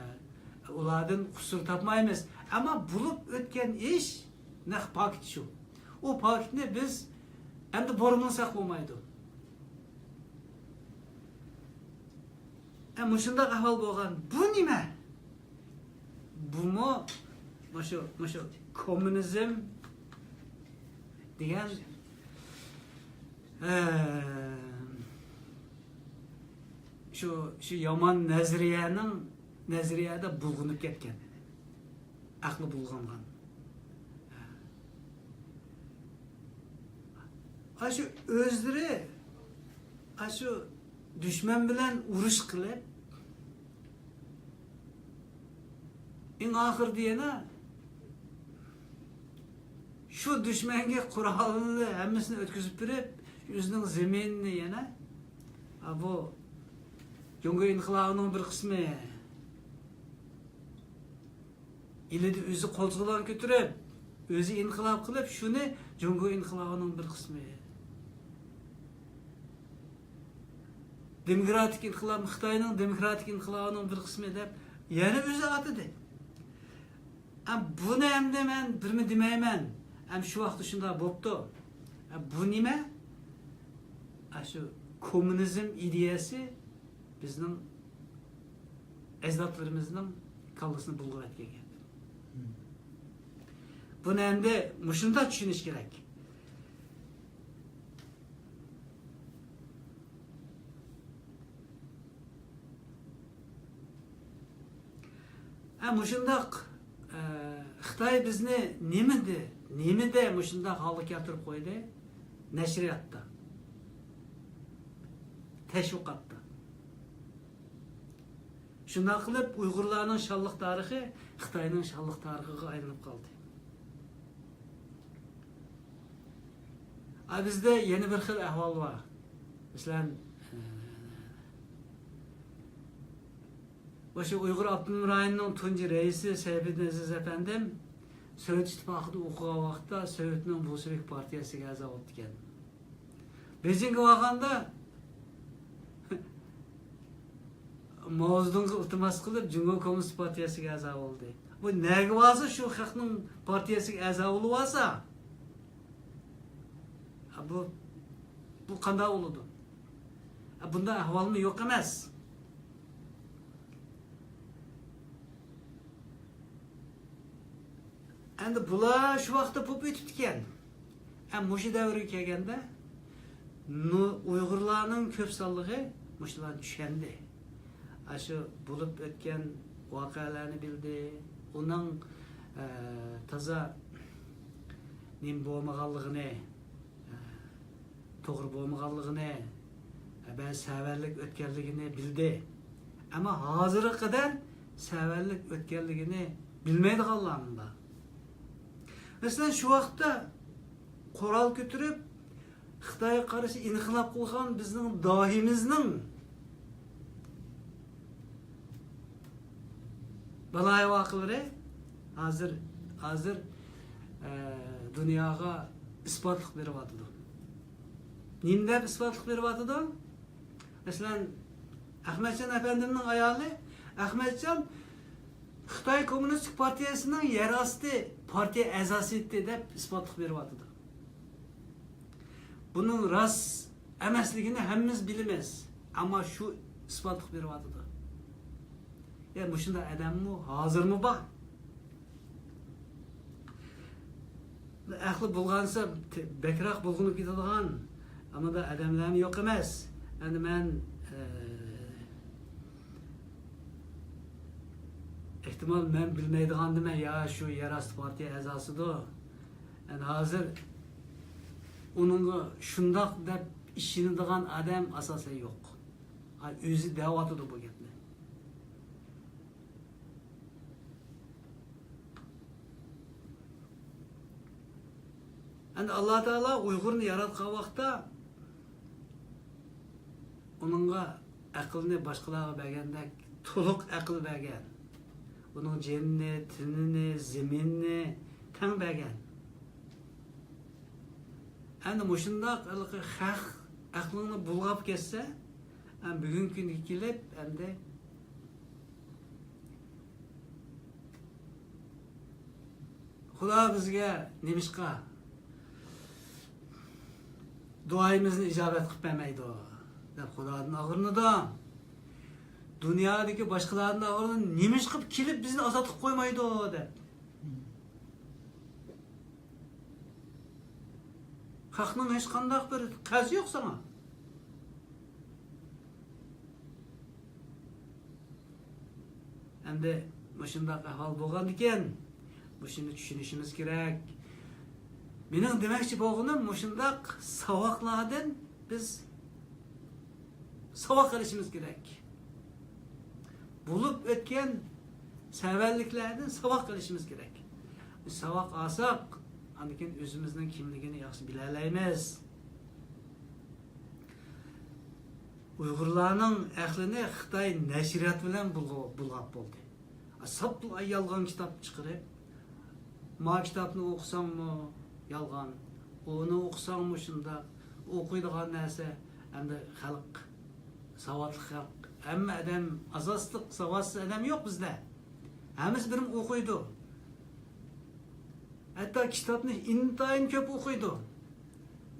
ئۇلاردىن قۇسۇر تاپمايمىز. ئەمما بولۇپ ئۆتكەن ئىش نەق پاكىت شۇ. ئۇ پاكىتنى بىز ئەمدى بۇرمىلىساق بولمايدۇ. ئە، مۇشۇنداق ئەھۋال بولغان. بۇ نېمە؟ بۇمۇ مۇشۇ، مۇشۇ كوممۇنىزم دېگەن، ئە، شۇ، شۇ يامان نەزەرىيەنىڭ، نەزەرىيەدە بۇلغىنىپ كەتكەن. ئەقلى بۇلغانغان. ئاشۇ ئۆزلىرى، ئاشۇ دۈشمەن بىلەن ئۇرۇش قىلىپ، ئەڭ ئاخىرىدا يەنە شۇ دۈشمەنگە قورالنى ھەممىسىنى ئۆتكۈزۈپ بېرىپ، ئۆزىنىڭ زېمىنىنى يەنە، ھا، بۇ جۇڭگو ئىنقىلابىنىڭ بىر قىسمى. ئىلىدە ئۆزى قولتۇقىدىغان كۆتۈرۈپ، ئۆزى ئىنقىلاب قىلىپ، شۇنى جۇڭگو ئىنقىلابىنىڭ بىر قىسمى، دېموكراتىك ئىنقىلاب، خىتاينىڭ دېموكراتىك ئىنقىلابىنىڭ بىر قىسمى دەپ يەنە ئۆزى ئاتىدى. ئە، بۇنى ئەمدى مەن بىرمۇ دېمەيمەن. ئەم شۇ ۋاقىتتا شۇنداق بوپتۇ. ئە، بۇ نېمە؟ ئە، شۇ كوممۇنىزم ئىدىيەسى بىزنىڭ ئەجدادلىرىمىزنىڭ كاللىسىنى بۇلغىۋەتكەن گەپ. بۇنى ئەمدى مۇشۇنداق چۈشىنىش كېرەك. ھە، مۇشۇنداق، ئە، خىتاي بىزنى نېمىدە، نېمىدە مۇشۇنداق ھالغا كەلتۈرۈپ قويدى؟ نەشرىياتتا، تەشۋىقاتتا. شۇنداق قىلىپ، ئۇيغۇرلارنىڭ شانلىق تارىخى خىتاينىڭ شانلىق تارىخىغا ئايلىنىپ قالدى. ئا، بىزدە يەنە بىر خىل ئەھۋال بار. مەسىلەن، ئە، مۇشۇ ئۇيغۇر ئاپتونوم رايونىنىڭ تۇنجى رەئىسى سەيپىدىن ئەزىز ئەپەندىم سوۋېت ئىتتىپاقىدا ئوقۇغان ۋاقىتتا سوۋېتنىڭ بولشېۋىك پارتىيەسىگە ئەزا بوپتىكەن. بېيجىڭغا بارغاندا ماۋزېدۇڭغا ئىلتىماس قىلىپ، جۇڭگو كوممۇنىست پارتىيەسىگە ئەزا بولدى. بۇ نەگە بارسا شۇ خەقنىڭ پارتىيەسىگە ئەزا بولۇۋالسا، بۇ، بۇ قانداق بولىدۇ؟ بۇنداق ئەھۋالمۇ يوق ئەمەس. ئەمدى بۇلار شۇ ۋاقىتتا بولۇپ ئۆتۈپتىكەن. ئە، مۇشۇ دەۋرگە كەلگەندە، نۇ-، ئۇيغۇرلارنىڭ كۆپ سانلىقى مۇشۇلارنى چۈشەندى. ئاشۇ بولۇپ ئۆتكەن ۋەقەلەرنى بىلدى. ئۇنىڭ، ئە، تازا نېمە بولمىغانلىقىنى، توغرا بولمىغانلىقىنى، بەزى سەۋەنلىك ئۆتكەنلىكىنى بىلدى. ئەمما ھازىرغا قەدەر سەۋەنلىك ئۆتكەنلىكىنى بىلمەيدىغانلارمۇ بار. مەسىلەن، شۇ ۋاقىتتا قورال كۆتۈرۈپ، خىتايغا قارشى ئىنقىلاب قىلغان بىزنىڭ داھىيمىزنىڭ بالايىۋاقىلىرى ھازىر، ھازىر، ئە، دۇنياغا ئىسپاتلىق بېرىۋاتىدۇ. نېمە دەپ ئىسپاتلىق بېرىۋاتىدۇ؟ مەسىلەن، ئەخمەتجان ئەپەندىمنىڭ ئايالى ئەخمەتجان خىتاي كوممۇنىستىك پارتىيەسىنىڭ يەر ئاستى پارتىيە ئەزاسى ئىدى دەپ ئىسپاتلىق بېرىۋاتىدۇ. بۇنىڭ راست ئەمەسلىكىنى ھەممىمىز بىلىمىز. ئەمما شۇ ئىسپاتلىق بېرىۋاتىدۇ. يا، مۇشۇنداق ئادەممۇ ھازىرمۇ بار. ئەقلى بۇلغانسا، بەكرەك بۇلغىنىپ كېتىدىغان، ئەمما ئادەملەرمۇ يوق ئەمەس. ئەمدى مەن، ئە، ئېھتىمال، مەن بىلمەيدىغاندىمەن، يا شۇ يەر ئاستى پارتىيە ئەزاسىدۇ. ئەمدى ھازىر ئۇنىڭغا شۇنداق دەپ ئىشىنىدىغان ئادەم ئاساسەن يوق. ھا، ئۆزى دەۋاتىدۇ بۇ گەپنى. ئەمدى ئاللا تائالا ئۇيغۇرنى ياراتقان ۋاقىتتا ئۇنىڭغا ئەقىلنى باشقىلارغا بەرگەندەك تولۇق ئەقىل بەرگەن. ئۇنىڭ جېنىنى، تېنىنى، زېمىنىنى تەڭ بەرگەن. ئەمدى مۇشۇنداق ھېلىقى خەق ئەقلىڭنى بۇلغاپ كەتسە، ئەمدى بۈگۈنكى كۈنگە كېلىپ، ئەمدى خۇدا بىزگە نېمىشقا دۇئايىمىزنى ئىجابەت قىلىپ بەرمەيدۇ دەپ خۇدادىن ئاغرىنىدۇ. دۇنيادىكى باشقىلاردىن ئاغرىنىدۇ، نېمىشقا كېلىپ بىزنى ئازاد قىلىپ قويمايدۇ دەپ. خەقنىڭ ھېچقانداق بىر قەرزى يوق ساڭا. ئەمدى مۇشۇنداق ئەھۋال بولغاندىكىن، مۇشۇنى چۈشىنىشىمىز كېرەك. مېنىڭ دېمەكچى بولغىنىم، مۇشۇنداق ساۋاقلاردىن بىز ساۋاق ئېلىشىمىز كېرەك. بولۇپ ئۆتكەن سەۋەنلىكلەردىن ساۋاق ئېلىشىمىز كېرەك. بىز ساۋاق ئالساق، ئاندىن كېيىن ئۆزىمىزنىڭ كىملىكىنى ياخشى بىلەلەيمىز. ئۇيغۇرلارنىڭ ئەقلىنى خىتاي نەشرىيات بىلەن بۇلغا-، بۇلغاپ بولدى. ساپلا يالغان كىتاب چىقىرىپ، ما كىتابنى ئوقۇساڭمۇ يالغان، ئۇنى ئوقۇساڭمۇ شۇنداق، ئوقۇيدىغان نەرسە، ئەمدى خەلق، ساۋاتلىق خەلق، ھەممە ئادەم، ئاساسلىق ساۋاتسىز ئادەم يوق بىزدە. ھەممىسى بىر ئوقۇيدۇ. ھەتتا كىتابنى ئىنتايىن كۆپ ئوقۇيدۇ.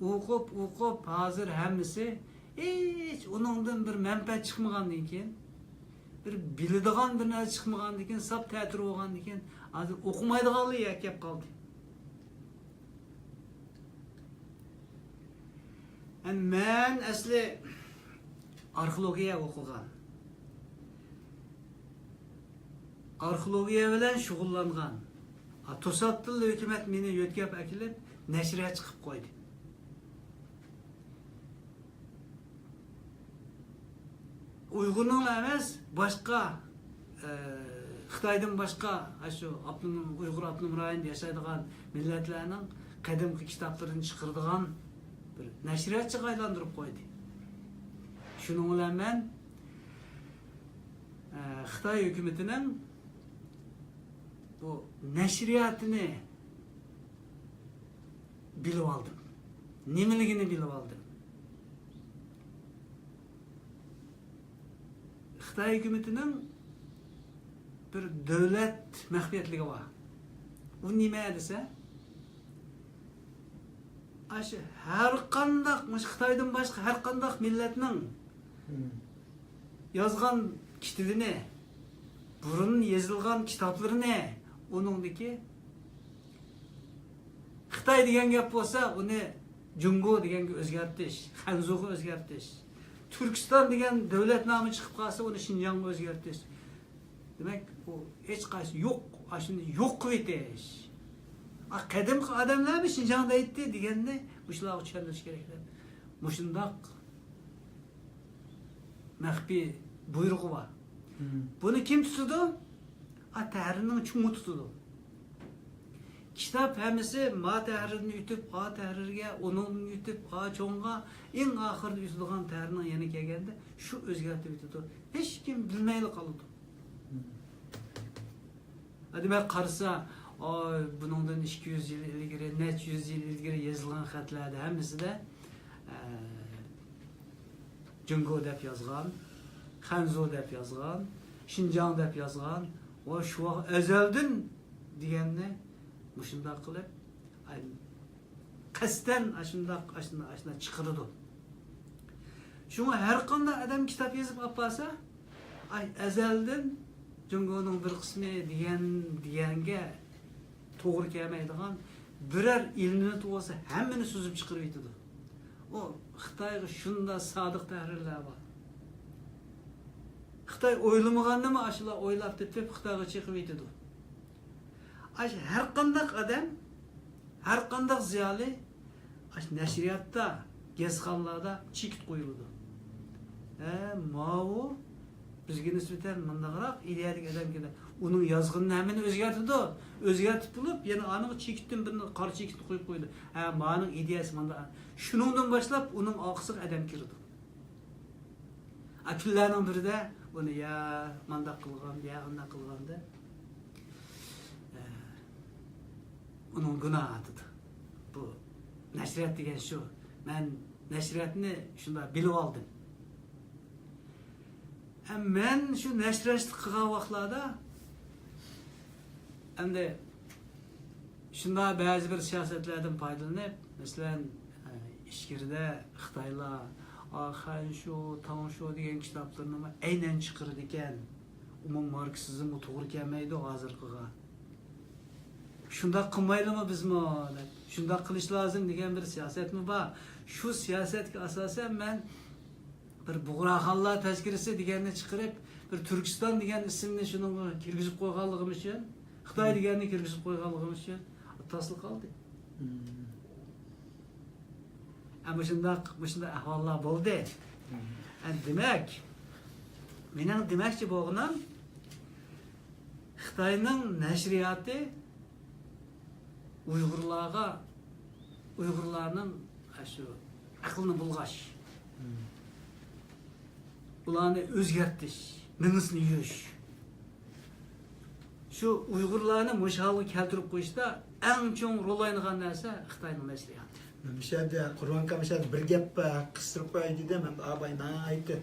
ئوقۇپ، ئوقۇپ، ھازىر ھەممىسى ھېچ ئۇنىڭدىن بىر مەنپەئەت چىقمىغاندىن كېيىن، بىر بىلىدىغان بىر نەرسە چىقمىغاندىن كېيىن، ساپ تەتۈر بولغاندىن كېيىن، ھازىر ئوقۇمايدىغانلا يەرگە كەپ قالدى. ئەمدى مەن ئەسلى ئارخېئولوگىيە ئوقۇغان. ئارخېئولوگىيە بىلەن شۇغۇللانغان. ھە، توساتتىنلا ھۆكۈمەت مېنى يۆتكەپ ئەكېلىپ، نەشرىياتچى قىلىپ قويدى. ئۇيغۇرنىڭلا ئەمەس، باشقا، ئە، خىتايدىن باشقا، ئاشۇ ئاپتونوم، ئۇيغۇر ئاپتونوم رايونىدا ياشايدىغان مىللەتلەرنىڭ قەدىمكى كىتابلىرىنى چىقىرىدىغان بىر نەشرىياتچىغا ئايلاندۇرۇپ قويدى. شۇنىڭ بىلەن مەن، ئە، خىتاي ھۆكۈمىتىنىڭ بۇ نەشرىياتىنى بىلىۋالدىم. نېمىلىكىنى بىلىۋالدىم. خىتاي ھۆكۈمىتىنىڭ بىر دۆلەت مەخپىيەتلىكى بار. ئۇ نېمە دېسە، ئاشۇ ھەر قانداق، مۇشۇ خىتايدىن باشقا ھەر قانداق مىللەتنىڭ يازغان كىتابىنى، بۇرۇن يېزىلغان كىتابلىرىنى، ئۇنىڭدىكى خىتاي دېگەن گەپ بولسا، ئۇنى جۇڭگو دېگەنگە ئۆزگەرتىش، خەنزۇغا ئۆزگەرتىش. تۈركىستان دېگەن دۆلەت نامى چىقىپ قالسا، ئۇنى شىنجاڭغا ئۆزگەرتىش. دېمەك، ئۇ ھېچقايسى يوق، ئاشۇنى يوق قىلىۋېتىش. ئا، قەدىمكى ئادەملەرمۇ شىنجاڭ دەيتتى دېگەننى مۇشۇلارغا چۈشەندۈرۈش كېرەك دەپ. مۇشۇنداق مەخپىي بۇيرۇقى بار. بۇنى كىم تۇتىدۇ؟ ئا، تەھرىرنىڭ چوڭى تۇتىدۇ. كىتاب ھەممىسى ما تەھرىردىن ئۆتۈپ، ئا تەھرىرگە، ئۇنىڭدىن ئۆتۈپ، ئا چوڭغا، ئەڭ ئاخىرىدا ئۆتىدىغان تەھرىرنىڭ يېنىغا كەلگەندە، شۇ ئۆزگەرتىۋېتىدۇ. ھېچكىم بىلمەيلا قالىدۇ. دېمەك، قارىسا، ئاي، بۇنىڭدىن ئىككى يۈز يىل ئىلگىرى، نەچچە يۈز يىل ئىلگىرى يېزىلغان خەتلەردە ھەممىسىدە، ئە، جۇڭگو دەپ يازغان، خەنزۇ دەپ يازغان، شىنجاڭ دەپ يازغان، ۋە شۇ ۋاقىت ئەزەلدىن دېگەننى مۇشۇنداق قىلىپ، ئاي، قەستەن ئاشۇنداق، ئاشۇنداق، ئاشۇنداق چىقىرىدۇ. شۇڭا ھەر قانداق ئادەم كىتاب يېزىپ ئاپارسا، ئاي، ئەزەلدىن جۇڭگونىڭ بىر قىسمى دېگەن، دېگەنگە توغرا كەلمەيدىغان بىرەر ئېلېمېنت بولسا، ھەممىنى سۈزۈپ چىقىرىۋېتىدۇ. ئۇ خىتايغا شۇنداق سادىق تەھرىرلەر بار. خىتاي ئويلىمىغاننىمۇ ئاشۇلار ئويلاپ تېپىپ، خىتايغا چېقىۋېتىدۇ. ئاشۇ ھەر قانداق ئادەم، ھەر قانداق زىيالىي، ئاشۇ نەشرىياتتا، گەزىتخانىلاردا چېكىت قويۇلىدۇ. ھە، ماۋۇ بىزگە نىسبەتەن مۇنداقراق ئىدىيەدىكى ئادەمكەن. ئۇنىڭ يازغىنىنى ھەممىنى ئۆزگەرتىدۇ. ئۆزگەرتىپ بولۇپ، يەنە ئانىڭغا چېكىتتىن بىرنى، قارا چېكىتنى قويۇپ قويىدۇ. ھە، مانىڭ ئىدىيەسى مانداق. شۇنىڭدىن باشلاپ ئۇنىڭ ئارقىسىغا ئادەم كىرىدۇ. ئا، كۈنلەرنىڭ بىرىدە ئۇنى يا مانداق قىلغان، يا ئانداق قىلغان دەپ، ئە، ئۇنىڭ گۇناھى ئارتىدۇ. بۇ نەشرىيات دېگەن شۇ. مەن نەشرىياتنى شۇنداق بىلىۋالدىم. ھەم مەن شۇ نەشرىياتچىلىق قىلغان ۋاقىتلاردا ئەمدى شۇنداق بەزى بىر سىياسەتلەردىن پايدىلىنىپ، مەسىلەن، ئىچكىرىدە خىتايلار، ئا، خەنشۇ، تاڭشۇ دېگەن كىتابلىرىنىمۇ ئەينەن چىقىرىدىكەن. ئۇمۇ ماركسىزمغا توغرا كەلمەيدۇ ھازىرقىغا. شۇنداق قىلمايلىمۇ بىزمۇ دەپ، شۇنداق قىلىش لازىم دېگەن بىر سىياسەتمۇ بار. شۇ سىياسەتكە ئاساسەن مەن بىر بۇغراخانلار تەزكىرىسى دېگەننى چىقىرىپ، بىر تۈركىستان دېگەن ئىسىمنى شۇنىڭغا كىرگۈزۈپ قويغانلىقىم ئۈچۈن، خىتاي دېگەننى كىرگۈزۈپ قويغانلىقىم ئۈچۈن تاسلا قالدى. ئە، مۇشۇنداق، مۇشۇنداق ئەھۋاللار بولدى. ئە، دېمەك، مېنىڭ دېمەكچى بولغىنىم، خىتاينىڭ نەشرىياتى ئۇيغۇرلارغا، ئۇيغۇرلارنىڭ ئاشۇ ئەقلىنى بۇلغاش، ئۇلارنى ئۆزگەرتىش، مېڭىسىنى يۇيۇش. شۇ ئۇيغۇرلارنى مۇشۇ ھالغا كەلتۈرۈپ قويۇشتا ئەڭ چوڭ رول ئوينىغان نەرسە خىتاينىڭ نەشرىياتى. مۇشۇ يەردە قۇربان ئاكا، مۇشۇ يەردە بىر گەپ، ئە، قىستۇرۇپ قوياي دېدىم. ئەمدى ئاباي ناھايىتى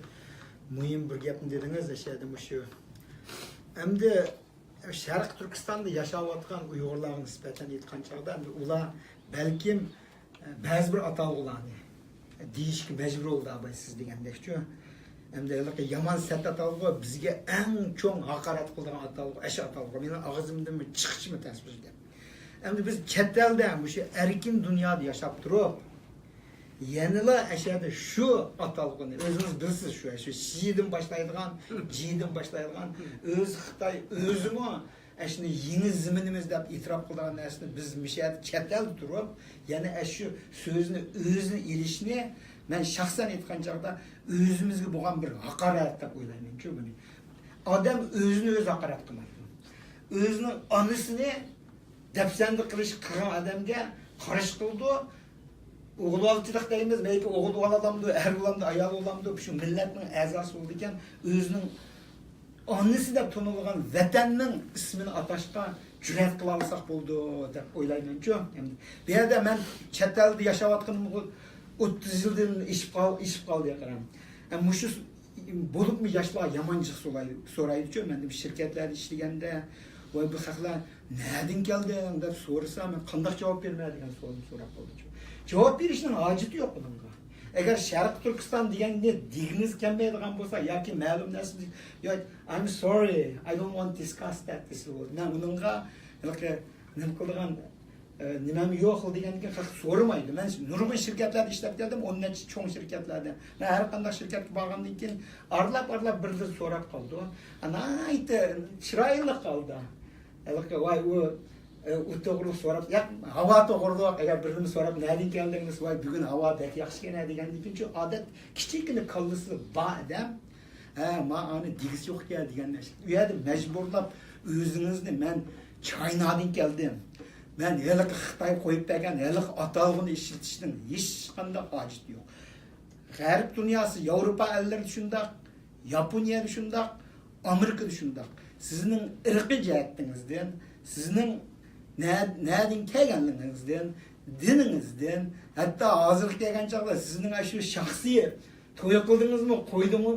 مۇھىم بىر گەپنى دېدىڭىز، ئەشەدە مۇشۇ. ئەمدى شەرقىي تۈركىستاندا ياشاۋاتقان ئۇيغۇرلارغا نىسبەتەن ئېيتقان چاغدا، ئەمدى ئۇلار بەلكىم، ئە، بەزى بىر ئاتالغۇلارنى دېيىشكە مەجبۇر بولدى، ئاباي، سىز دېگەندەكچۇ. ئەمدى ھېلىقى يامان سەت ئاتالغۇ، بىزگە ئەڭ چوڭ ھاقارەت قىلىدىغان ئاتالغۇ، ئەشۇ ئاتالغۇ. مېنىڭ ئاغزىمدىنمۇ چىقىشىمۇ تەس بىر گەپ. ئەمدى بىز چەت ئەلدە، مۇشۇ ئەركىن دۇنيادا ياشاپ تۇرۇپ، يەنىلا ئەشەدە شۇ ئاتالغۇنى، ئۆزىڭىز بىلىسىز، شۇ، شۇ شىدىن باشلايدىغان، جىدىن باشلايدىغان، ئۆزى خىتاي، ئۆزىمۇ ئەشۇنى يېڭى زېمىنىمىز دەپ ئېتىراپ قىلىدىغان نەرسىنى بىز مۇشۇ يەردە چەت ئەلدە تۇرۇپ، يەنە ئەشۇ سۆزنى ئۆزىنى ئېلىشنى مەن شەخسەن ئېيتقان چاغدا ئۆزىمىزگە بولغان بىر ھاقارەت دەپ ئويلايمەنچۇ بۇنى. ئادەم ئۆزىنى ئۆزى ھاقارەت قىلمايدۇ. ئۆزىنىڭ ئانىسىنى دەپسەندە قىلىش قىلغان ئادەمگە قارشى قىلىدۇ. ئوغۇل بالىچىلىق دەيمىز، بەلكى ئوغۇل بالامدۇ، ئەر بالامدۇ، ئايال بالامدۇ، شۇ مىللەتنىڭ ئەزاسى بولىدىكەن، ئۆزىنىڭ ئانىسى دەپ تونۇلغان ۋەتەننىڭ ئىسمىنى ئاتاشقا جۈرئەت قىلالىساق بولىدۇ دەپ ئويلايمەنچۇ. ئەمدى بۇ يەردە مەن چەت ئەلدە ياشاۋاتقىنىمغا ئوتتۇز يىلدىن ئېشىپ قال-، ئېشىپ قالدى، قاراڭ. ھە، مۇشۇ بولۇپمۇ ياشلار يامان جىق سوراي-، سورايدىچۇ. مەن شىركەتلەردە ئىشلىگەندە، ۋاي، بۇ خەقلەر نەدىن كەلدىڭ دەپ سورىسا، مەن قانداق جاۋاب بېرىمەن دېگەن سوئالنى سوراپ قالىدىچۇ. جاۋاب بېرىشنىڭ ھاجىتى يوق بۇنىڭغا. ئەگەر شەرقىي تۈركىستان دېگەننى دېگىڭىز كەلمەيدىغان بولسا ياكى مەلۇم نەرسە، ياك، I'm sorry, I don't want to discuss that، دېسە بولىدۇ. مەن ئۇنىڭغا ھېلىقى نېمە قىلىدىغان ئە، نېمەم يوق دېگەندىن كېيىن خەق سورىمايدۇ. مەن نۇرغۇن شىركەتلەردە ئىشلەپ كەلدىم، ئون نەچچە چوڭ شىركەتلەردە. مەن ھەر قانداق شىركەتكە بارغاندىن كېيىن ئارىلاپ-ئارىلاپ بىرلىرى سوراپ قالىدۇ. ئە، ناھايىتى چىرايلىق ھالدا. ھېلىقى، ۋاي، ئۇ، ئە، ئۇ توغرۇلۇق سوراپ، ياق، ھاۋا توغرۇلۇق، ئەگەر بىرىنى سوراپ، نەدىن كەلدىڭىز؟ ۋاي، بۈگۈن ھاۋا بەك ياخشىكەن ھە دېگەندىن كېيىن، شۇ ئادەت كىچىككىنە كاللىسىدا بار ئادەم، ھە، ما ئانى دېگۈسى يوقكەن دېگەن نەرسە. ئۇ يەردە مەجبۇرلاپ ئۆزىڭىزنى، مەن چاينادىن كەلدىم، مەن ھېلىقى خىتاي قويۇپ بەرگەن ھېلىقى ئاتالغۇنى ئىشلىتىشنىڭ ھېچقانداق ھاجىتى يوق. غەرب دۇنياسى، ياۋروپا ئەللىرىدە شۇنداق، ياپونىيەدە شۇنداق، ئامېرىكىدا شۇنداق. سىزنىڭ ئىرقىي جەھەتىڭىزدىن، سىزنىڭ نە-، نەدىن كەلگەنلىكىڭىزدىن، دىنىڭىزدىن، ھەتتا ھازىرغا كەلگەن چاغدا سىزنىڭ ئاشۇ شەخسىي توي قىلدىڭىزمۇ، قويدىڭمۇ،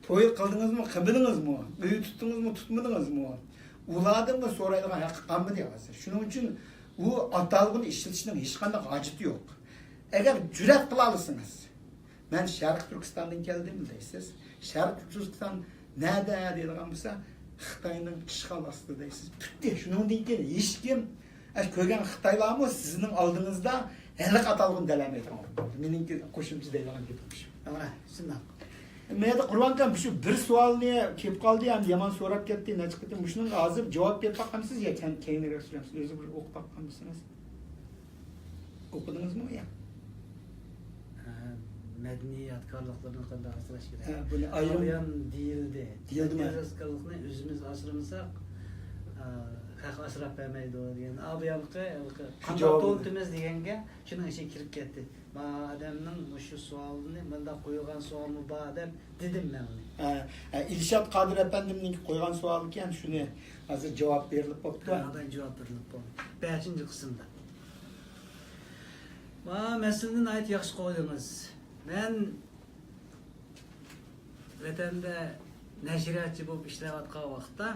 توي قىلدىڭىزمۇ، قىلمىدىڭىزمۇ، ئۆي تۇتتىڭىزمۇ، تۇتمىدىڭىزمۇ، ئۇلاردىنمۇ سورايدىغان ھەققى قالمىدى ھازىر. شۇنىڭ ئۈچۈن ئۇ ئاتالغۇنى ئىشلىتىشنىڭ ھېچقانداق ھاجىتى يوق. ئەگەر جۈرئەت قىلالىسىڭىز، مەن شەرقىي تۈركىستاندىن كەلدىم دەيسىز. شەرقىي تۈركىستان نەدە دەيدىغان بولسا، خىتاينىڭ ئىشغال ئاستىدا دەيسىز. پۈتتى. شۇنىڭدىن كېيىن ھېچكىم، ئە، كۆرگەن خىتايلارمۇ سىزنىڭ ئالدىڭىزدا ھېلىقى ئاتالغۇنى دەلەلمەيدىغان بولدى. مېنىڭكى قوشۇمچە دەيدىغان گېپىم شۇ. ھە، شۇنداق. مەيەردە قۇربان ئاكام، شۇ بىر سوئالنى كېلىپ قالدى، ئەمدى يامان سوراپ كەتتى، نەچچە قېتىم. مۇشۇنىڭغا ھازىر جاۋاب بېرىپ باقامسىز يا كەينىرەك سورامسىز؟ ئۆزى بىر ئوقۇپ باققان بولسىڭىز. ئوقۇدىڭىزمۇ يا؟ ھە، مەدەنىي يادىكارلىقلىرىنى قانداق ئاسراش كېرەك؟ ھە، بۇنى ئايرىم ئابىيان دېيىلدى. دېيىلدىمۇ؟ مەدەنىي يادىكارلىقنى ئۆزىمىز ئاسرىمىساق، ئە، خەق ئاسراپ بەرمەيدۇ دېگەن. ئابىيانقى، ھېلىقى شۇ قانداق جاۋابىنى تونۇتىمىز دېگەنگە شۇنىڭ ئىچىگە كىرىپ كەتتى. ما ئادەمنىڭ مۇشۇ سوئالىنى، مۇنداق قويۇلغان سوئالمۇ بار دەپ دېدىم مەن ئۇنى. ھە، ھە، ئىلشات قادىر ئەپەندىمنىڭكى قويغان سوئالىكەن، شۇنى ھازىر جاۋاب بېرىلىپ بوپتۇ. ھە، ئاداي جاۋاب بېرىلىپ بولدى. بەشىنچى قىسىمدا. ما مەسىلىنى ناھايىتى ياخشى قويدىڭىز. مەن ۋەتەندە نەشرىياتچى بولۇپ ئىشلەۋاتقان ۋاقىتتا،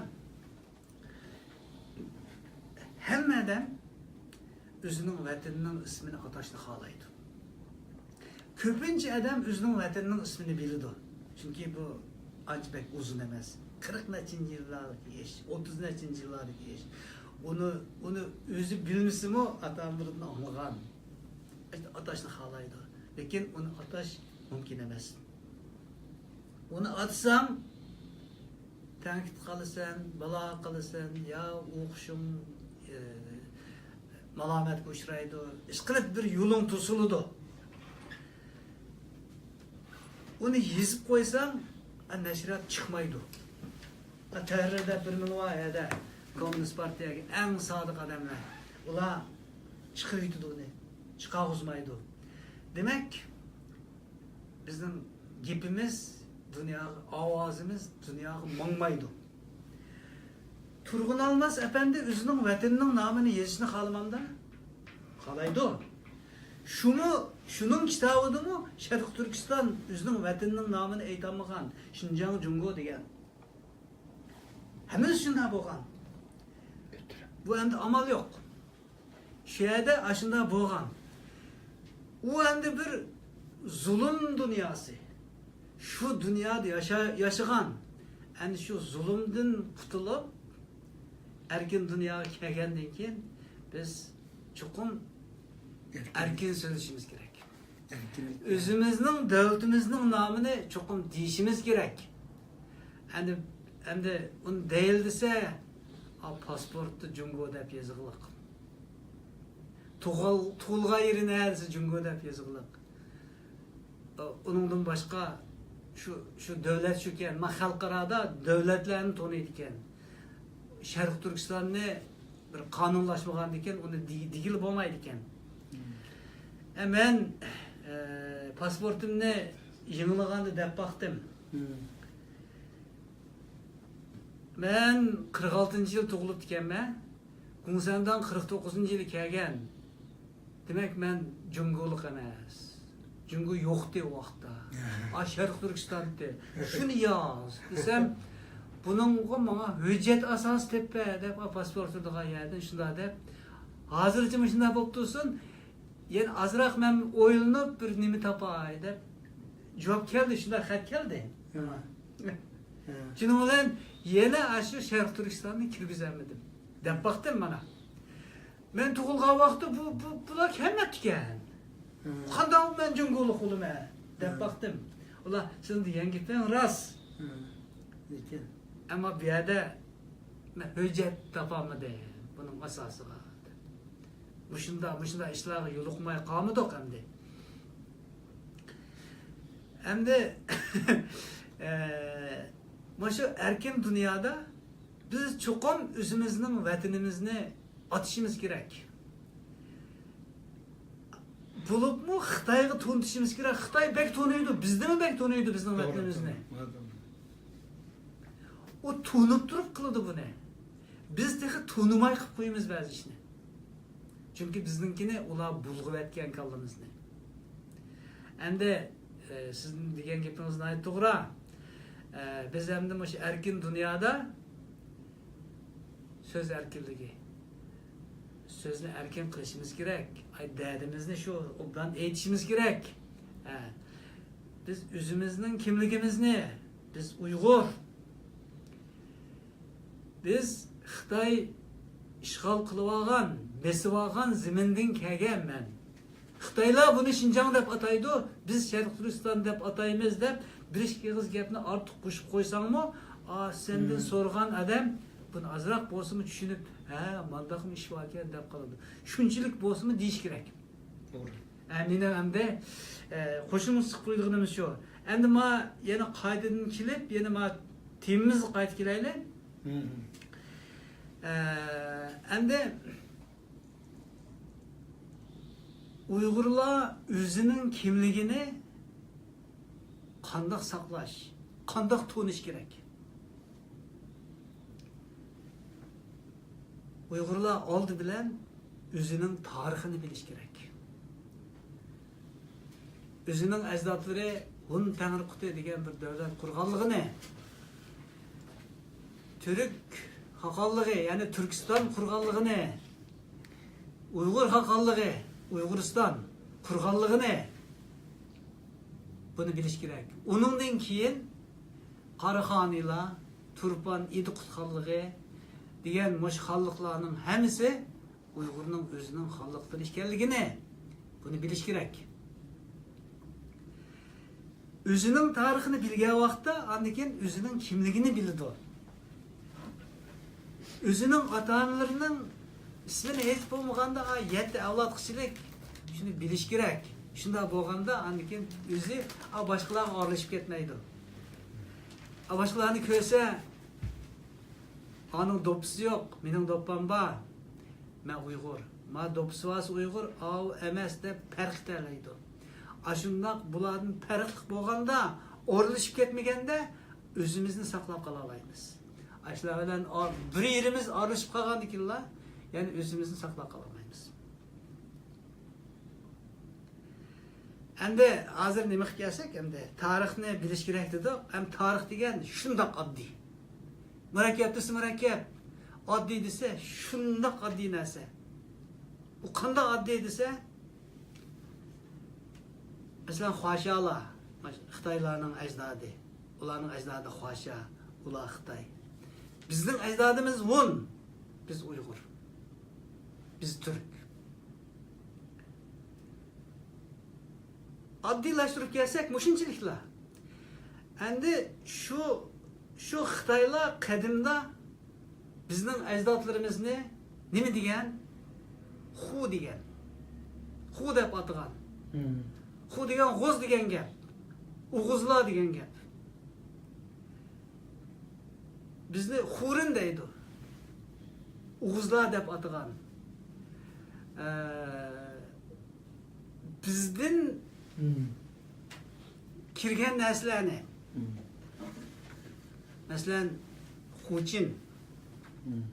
ھەممە ئادەم ئۆزىنىڭ ۋەتىنىنىڭ ئىسمىنى ئاتاشنى خالايدۇ. كۆپىنچە ئادەم ئۆزىنىڭ ۋەتىنىنىڭ ئىسمىنى بىلىدۇ. چۈنكى بۇ ئانچە بەك ئۇزۇن ئەمەس. قىرىق نەچچىنچى يىللاردىكى ئىش، ئوتتۇز نەچچىنچى يىللاردىكى ئىش. ئۇنى، ئۇنى ئۆزى بىلمىسىمۇ، ئاتا-ئانىلىرىدىن ئاڭلىغان. ئاتاشنى خالايدۇ. لېكىن ئۇنى ئاتاش مۇمكىن ئەمەس. ئۇنى ئاتىساڭ، تەنقىد قىلىسەن، بالا قىلىسەن، يا ئوقۇشۇڭ، ئى، مالامەتكە ئۇچرايدۇ. ئىشقىلىپ بىر يولۇڭ توسۇلىدۇ. ئۇنى يېزىپ قويساڭ، ئا، نەشرىيات چىقمايدۇ. ئا، تەھرىردە بىر مىڭ ۋاھىدە كوممۇنىست پارتىيەگە ئەڭ سادىق ئادەملەر. ئۇلار چىقىرىۋېتىدۇ ئۇنى. چىقارغۇزمايدۇ. دېمەك، بىزنىڭ گېپىمىز دۇنياغا، ئاۋازىمىز دۇنياغا ماڭمايدۇ. تۇرغۇن ئالماس ئەپەندى ئۆزىنىڭ ۋەتىنىنىڭ نامىنى يېزىشنى خالىمامدا؟ خالايدۇ. شۇمۇ، شۇنىڭ كىتابىدىمۇ شەرقىي تۈركىستان ئۆزىنىڭ ۋەتىنىنىڭ نامىنى ئېيتالمىغان، شىنجاڭ جۇڭگو دېگەن. ھەممىسى شۇنداق بولغان. بۇ ئەمدى ئامال يوق. شۇ يەردە ئاشۇنداق بولغان. ئۇ ئەمدى بىر زۇلۇم دۇنياسى. شۇ دۇنيادا ياشا-، ياشىغان. ئەمدى شۇ زۇلۇمدىن قۇتۇلۇپ، ئەركىن دۇنياغا كەلگەندىن كېيىن، بىز چوقۇم ئەركىن سۆزلىشىمىز كېرەك. ئۆزىمىزنىڭ دۆلىتىمىزنىڭ نامىنى چوقۇم دېيىشىمىز كېرەك. ئەمدى، ئەمدى ئۇنى دەيلى دېسە، ئا، پاسپورتتا جۇڭگو دەپ يېزىقلىق. تۇغۇل-، تۇغۇلغان يېرى نەدىسى جۇڭگو دەپ يېزىقلىق. ئۇنىڭدىن باشقا شۇ، شۇ دۆلەت شۇكەن، ما خەلقئارادا دۆلەتلەرنى تونۇيدىكەن. شەرقىي تۈركىستاننى بىر قانۇنلاشمىغاندىكىن ئۇنى دېگىلى بولمايدىكەن. ئە، مەن، ئە، پاسپورتۇمنى يېڭىلىغاندا دەپ باقتىم. مەن قىرىق ئالتىنچى يىل تۇغۇلۇپتىكەنمەن. گۇڭسەنداڭ قىرىق توققۇزىنچى يىلى كەلگەن. دېمەك، مەن جۇڭگولۇق ئەمەس. جۇڭگو يوقتى ئۇ ۋاقىتتا. ئا، شەرقىي تۈركىستانتى. شۇنى ياز دېسەم، بۇنىڭغا ماڭا ھۆججەت ئاساسى تېپە دەپ، ئا، پاسپورت ساتىدىغان يەردىن شۇنداق دەپ، ھازىرچە مۇشۇنداق بولۇپ تۇرسۇن. يەنە ئازراق مەن ئويلىنىپ بىر نېمە تاپاي دەپ جاۋاب كەلدى، شۇنداق خەت كەلدى. شۇنىڭ بىلەن يەنە ئاشۇ شەرقىي تۈركىستاننى كىرگۈزەلمىدىم. دەپ باقتىم مانا. مەن تۇغۇلغان ۋاقىتتا بۇ، بۇ، بۇلار كەلمەپتىكەن. قانداق مەن جۇڭگولۇق بولىمەن؟ دەپ باقتىم. ئۇلار، سىزنىڭ دېگەن گېپىڭ راست. لېكىن. ئەمما بۇ يەردە مەن ھۆججەت تاپالمىدىم بۇنىڭ ئاساسىغا. مۇشۇنداق، مۇشۇنداق ئىشلارغا يولۇقماي قالمىدۇق ئەمدى. ئەمدى، ئە، مۇشۇ ئەركىن دۇنيادا بىز چوقۇم ئۆزىمىزنىڭ ۋەتىنىمىزنى ئاتىشىمىز كېرەك. بولۇپمۇ خىتايغا تونۇتۇشىمىز كېرەك. خىتاي بەك تونۇيدۇ، بىزدىنمۇ بەك تونۇيدۇ بىزنىڭ ۋەتىنىمىزنى. ئۇ تونۇپ تۇرۇپ قىلىدۇ بۇنى. بىز تېخى تونۇماي قىلىپ قويىمىز بەزى ئىشنى. چۈنكى بىزنىڭكىنى ئۇلار بۇلغىۋەتكەن كاللىمىزنى. ئەمدى، ئە، سىزنىڭ دېگەن گېپىڭىز ناھايىتى توغرا. ئە، بىز ئەمدى مۇشۇ ئەركىن دۇنيادا سۆز ئەركىنلىكى. سۆزنى ئەركىن قىلىشىمىز كېرەك. ئاي، دەردىمىزنى شۇ ئوبدان ئېيتىشىمىز كېرەك. ھە. بىز ئۆزىمىزنىڭ كىملىكىمىزنى، بىز ئۇيغۇر. بىز خىتاي ئىشغال قىلىۋالغان، بېسىۋالغان زېمىندىن كەلگەن مەن. خىتايلار بۇنى شىنجاڭ دەپ ئاتايدۇ، بىز شەرقىي تۈركىستان دەپ ئاتايمىز دەپ بىر ئىككى ئېغىز گەپنى ئارتۇق قوشۇپ قويساڭمۇ، ئا، سەندىن سورىغان ئادەم بۇنى ئازراق بولسىمۇ چۈشىنىپ، ھە، مانداقمۇ ئىش باركەن دەپ قالىدۇ. شۇنچىلىك بولسىمۇ دېيىش كېرەك. توغرا. ھە، مېنىڭ ئەمدى، ئە، قوشۇمچە قىلىپ قويىدىغىنىم شۇ. ئەمدى ما يەنە قايتىدىن كېلىپ، يەنە ما تېمىمىزغا قايتىپ كېلەيلى. ئە، ئەمدى ئۇيغۇرلار ئۆزىنىڭ كىملىكىنى قانداق ساقلاش، قانداق تونۇش كېرەك؟ ئۇيغۇرلار ئالدى بىلەن ئۆزىنىڭ تارىخىنى بىلىش كېرەك. ئۆزىنىڭ ئەجدادلىرى ھون تەڭرىقۇتى دېگەن بىر دۆلەت قۇرغانلىقىنى، تۈرك خاقانلىقى، يەنى تۈركىستان قۇرغانلىقىنى، ئۇيغۇر خاقانلىقى، ئۇيغۇرىستان قۇرغانلىقىنى بۇنى بىلىش كېرەك. ئۇنىڭدىن كېيىن قاراخانىيلار، تۇرپان ئىدىقۇت خانلىقى دېگەن مۇشۇ خانلىقلارنىڭ ھەممىسى ئۇيغۇرنىڭ ئۆزىنىڭ خانلىقلىرى ئىكەنلىكىنى بۇنى بىلىش كېرەك. ئۆزىنىڭ تارىخىنى بىلگەن ۋاقىتتا ئاندىن كېيىن ئۆزىنىڭ كىملىكىنى بىلىدۇ. ئۆزىنىڭ ئاتا-ئانىلىرىنىڭ ئىسمىنى ھېچ بولمىغاندا، ئا، يەتتە ئەۋلادقىچىلىك شۇنى بىلىش كېرەك. شۇنداق بولغاندا ئاندىن كېيىن ئۆزى، ئا، باشقىلارغا ئارىلىشىپ كەتمەيدۇ. ئا، باشقىلارنى كۆرسە، ئانىڭ دوپپىسى يوق، مېنىڭ دوپپام بار. مەن ئۇيغۇر. ما دوپپىسى بارسا ئۇيغۇر، ئاۋۇ ئەمەس دەپ پەرق ئېتەلەيدۇ. ئاشۇنداق بۇلاردىن پەرقلىق بولغاندا، ئورۇنلىشىپ كەتمىگەندە ئۆزىمىزنى ساقلاپ قالالايمىز. ئاشۇلار بىلەن ئا-، بىر يېرىمىز ئارىلىشىپ قالغاندىكىنلا، يەنە ئۆزىمىزنى ساقلاپ قالالمايمىز. ئەمدى ھازىر نېمىغا كەلسەك، ئەمدى تارىخنى بىلىش كېرەك دېدۇق. ئەمدى تارىخ دېگەن شۇنداق ئاددىي. مۇرەككەپ دېسە مۇرەككەپ، ئاددىي دېسە شۇنداق ئاددىي نەرسە. ئۇ قانداق ئاددىي دېسە، مەسىلەن، خۇاشيالار، خىتايلارنىڭ ئەجدادى. ئۇلارنىڭ ئەجدادى خۇاشيا، ئۇلار خىتاي. بىزنىڭ ئەجدادىمىز ھون، بىز ئۇيغۇر، بىز تۈرك. ئاددىيلاشتۇرۇپ كەلسەك، مۇشۇنچىلىكلا. ئەمدى شۇ، شۇ خىتايلار قەدىمدە بىزنىڭ ئەجدادلىرىمىزنى نېمە دېگەن؟ خۇ دېگەن. خۇ دەپ ئاتىغان. مم. خۇ دېگەن غوز دېگەن گەپ. ئوغۇزلار دېگەن گەپ. بىزنى خۇرىن دەيدۇ. ئوغۇزلار دەپ ئاتىغان. ئە، بىزدىن مم. كىرگەن نەرسىلەرنى، مم. مەسىلەن، خۇچىن، مم.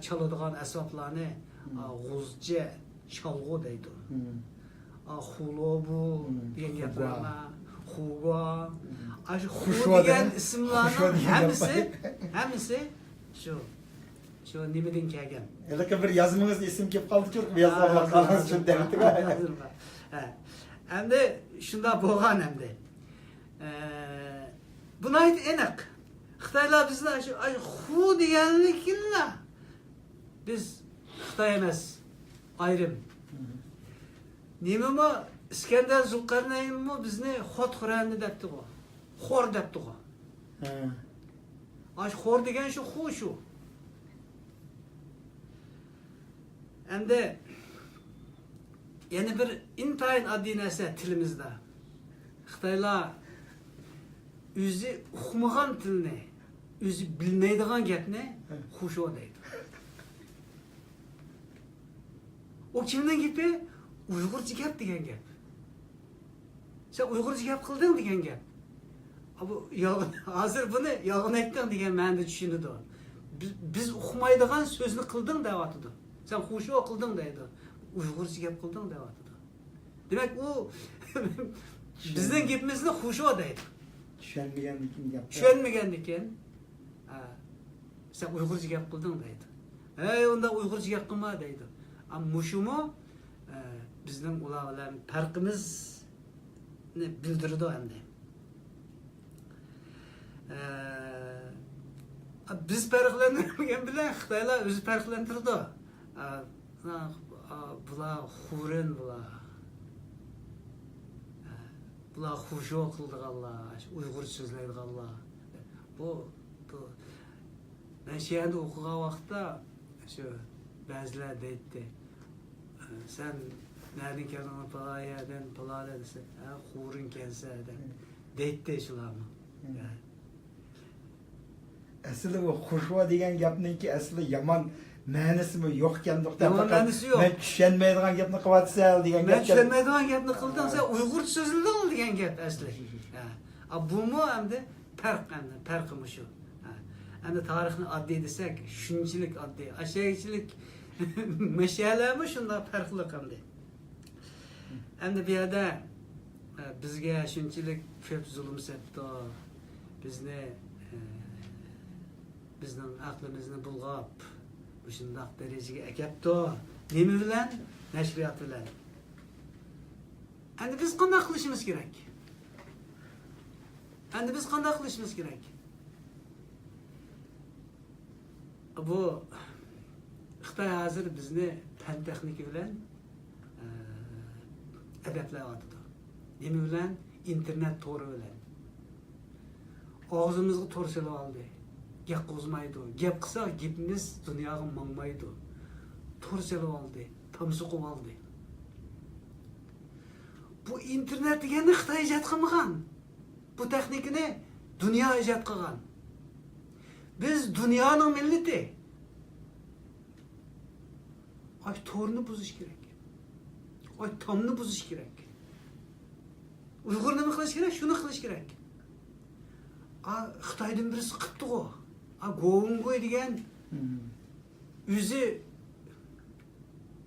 چالىدىغان ئەسۋابلارنى، مم. ئا، غۇزچە، چالغۇ دەيدۇ. مم. ئا، خۇلوبۇ مم. دېگەن خۇگۇا. گەپلەر بار. خۇگۇا. مم. ئاشۇ خۇ خۇشۇا دېگەن دېگەن، ئىسىملارنىڭ خۇشۇا دېگەن گەپ ھەممىسى، بار. ھەممىسى شۇ، شۇ نېمىدىن كەلگەن. ھېلىقى بىر يازمىڭىزدا ئېسىمگە كېلىپ قالدىچۇ، يازماڭلار قالغان شۇ دەۋەتتىڭ. ھازىر بار. ھە. ئەمدى شۇنداق بولغان ئەمدى. ئە، بۇ ناھايىتى ئېنىق. خىتايلار بىزنى ئاشۇ، ئاشۇ خۇ دېگەنلىكىنلا بىز خىتاي ئەمەس، ئايرىم. مم. نېمىمۇ، ئىسكەندەر زۇلقەرنەينمۇ بىزنى خوت خۇرەندە دەپتىغۇ، خور دەپتىغۇ. ھە. ئاشۇ خور دېگەن شۇ خۇ شۇ. ئەمدى يەنە بىر ئىنتايىن ئاددىي نەرسە تىلىمىزدا. خىتايلار ئۆزى ئۇقمىغان تىلنى، ئۆزى بىلمەيدىغان گەپنى خۇشۇ دەيدۇ. ئۇ كىمنىڭ گېپى؟ ئۇيغۇرچە گەپ دېگەن گەپ. سەن ئۇيغۇرچە گەپ قىلدىڭ دېگەن گەپ. ئا، بۇ يالغان، ھازىر بۇنى يالغان ئېيتتىڭ دېگەن مەنىدە چۈشىنىدۇ. بىز، بىز ئۇقمايدىغان سۆزنى قىلدىڭ دەۋاتىدۇ. سەن خۇشۇ قىلدىڭ دەيدۇ. ئۇيغۇرچە گەپ قىلدىڭ دەۋاتىدۇ. دېمەك، ئۇ بىزنىڭ گېپىمىزنى خۇشۇ دەيدۇ. چۈشەنمىگەندىكىن گەپ. چۈشەنمىگەندىكىن، ھە، سەن ئۇيغۇرچە گەپ قىلدىڭ دەيدۇ. ھەي، ئۇنداق ئۇيغۇرچە گەپ قىلما دەيدۇ. ئەمما مۇشۇمۇ، ئە، بىزنىڭ ئۇلار بىلەن پەرقىمىزنى بىلدۈرىدۇ ئەمدى. ئە، بىز پەرقلەندۈرمىگەن بىلەن خىتايلار ئۆزى پەرقلەندۈرىدۇ. ئە، ئە، بۇلار خۇرېن بۇلار. ئە، بۇلار خۇشۇ قىلىدىغانلار، ئۇيغۇرچە سۆزلەيدىغانلار. بۇ، بۇ، مەن شۇ يەردە ئوقۇغان ۋاقىتتا شۇ بەزىلەر دەيتتى، سەن نەدىن كەلدىڭ؟ پالان يەردىن، پالان دېسە، ھە، خۇرېنكەنسەن دەپ دەيتتى شۇلارمۇ. مم. ھە. ئەسلى بۇ خۇشۇ دېگەن گەپنىڭكى ئەسلى يامان مەنىسىمۇ يوق ئىكەن، يامان مەنىسى يوق. مەن چۈشەنمەيدىغان گەپنى قىلىۋاتىسەن دېگەن گەپ. مەن چۈشەنمەيدىغان گەپنى قىلدىڭ، سەن ئۇيغۇرچە سۆزلىدىڭ دېگەن گەپ ئەسلى. ھە. ئا، بۇمۇ ئەمدى پەرق، ئەمدى پەرقى مۇشۇ. ھە. ئەمدى تارىخنى ئاددىي دېسەك، شۇنچىلىك ئاددىي، ئاشۇنچىلىك مەسىلىلەرمۇ شۇنداق پەرقلىق ئەمدى. ئەمدى بۇ يەردە، ئە، بىزگە شۇنچىلىك كۆپ زۇلۇم سەپتۇ، بىزنى، ئە، بىزنىڭ ئەقلىمىزنى بۇلغاپ، مۇشۇنداق دەرىجىگە ئەكەپتۇ. نېمە بىلەن؟ نەشرىيات بىلەن. ئەمدى بىز قانداق قىلىشىمىز كېرەك؟ ئەمدى بىز قانداق قىلىشىمىز كېرەك؟ بۇ خىتاي ھازىر بىزنى پەن تېخنىكا بىلەن، ئە، ئەدەپلەۋاتىدۇ. نېمە بىلەن؟ ئىنتېرنېت تورى بىلەن. ئاغزىمىزغا تور سېلىۋالدى. گەپ قىلغۇزمايدۇ. گەپ قىلساق، گېپىمىز دۇنياغا ماڭمايدۇ. تور سېلىۋالدى، تام سوقۇۋالدى. بۇ ئىنتېرنېت دېگەننى خىتاي ئىجاد قىلمىغان. بۇ تېخنىكىنى دۇنيا ئىجاد قىلغان. بىز دۇنيانىڭ مىللىتى. ئاي، تورنى بۇزۇش كېرەك. ئاي، تامنى بۇزۇش كېرەك. ئۇيغۇر نېمە قىلىش كېرەك؟ شۇنى قىلىش كېرەك. ئا، خىتايدىن بىرسى قىپتىغۇ. ئا، گوۋۇڭگۇي دېگەن مم. ئۆزى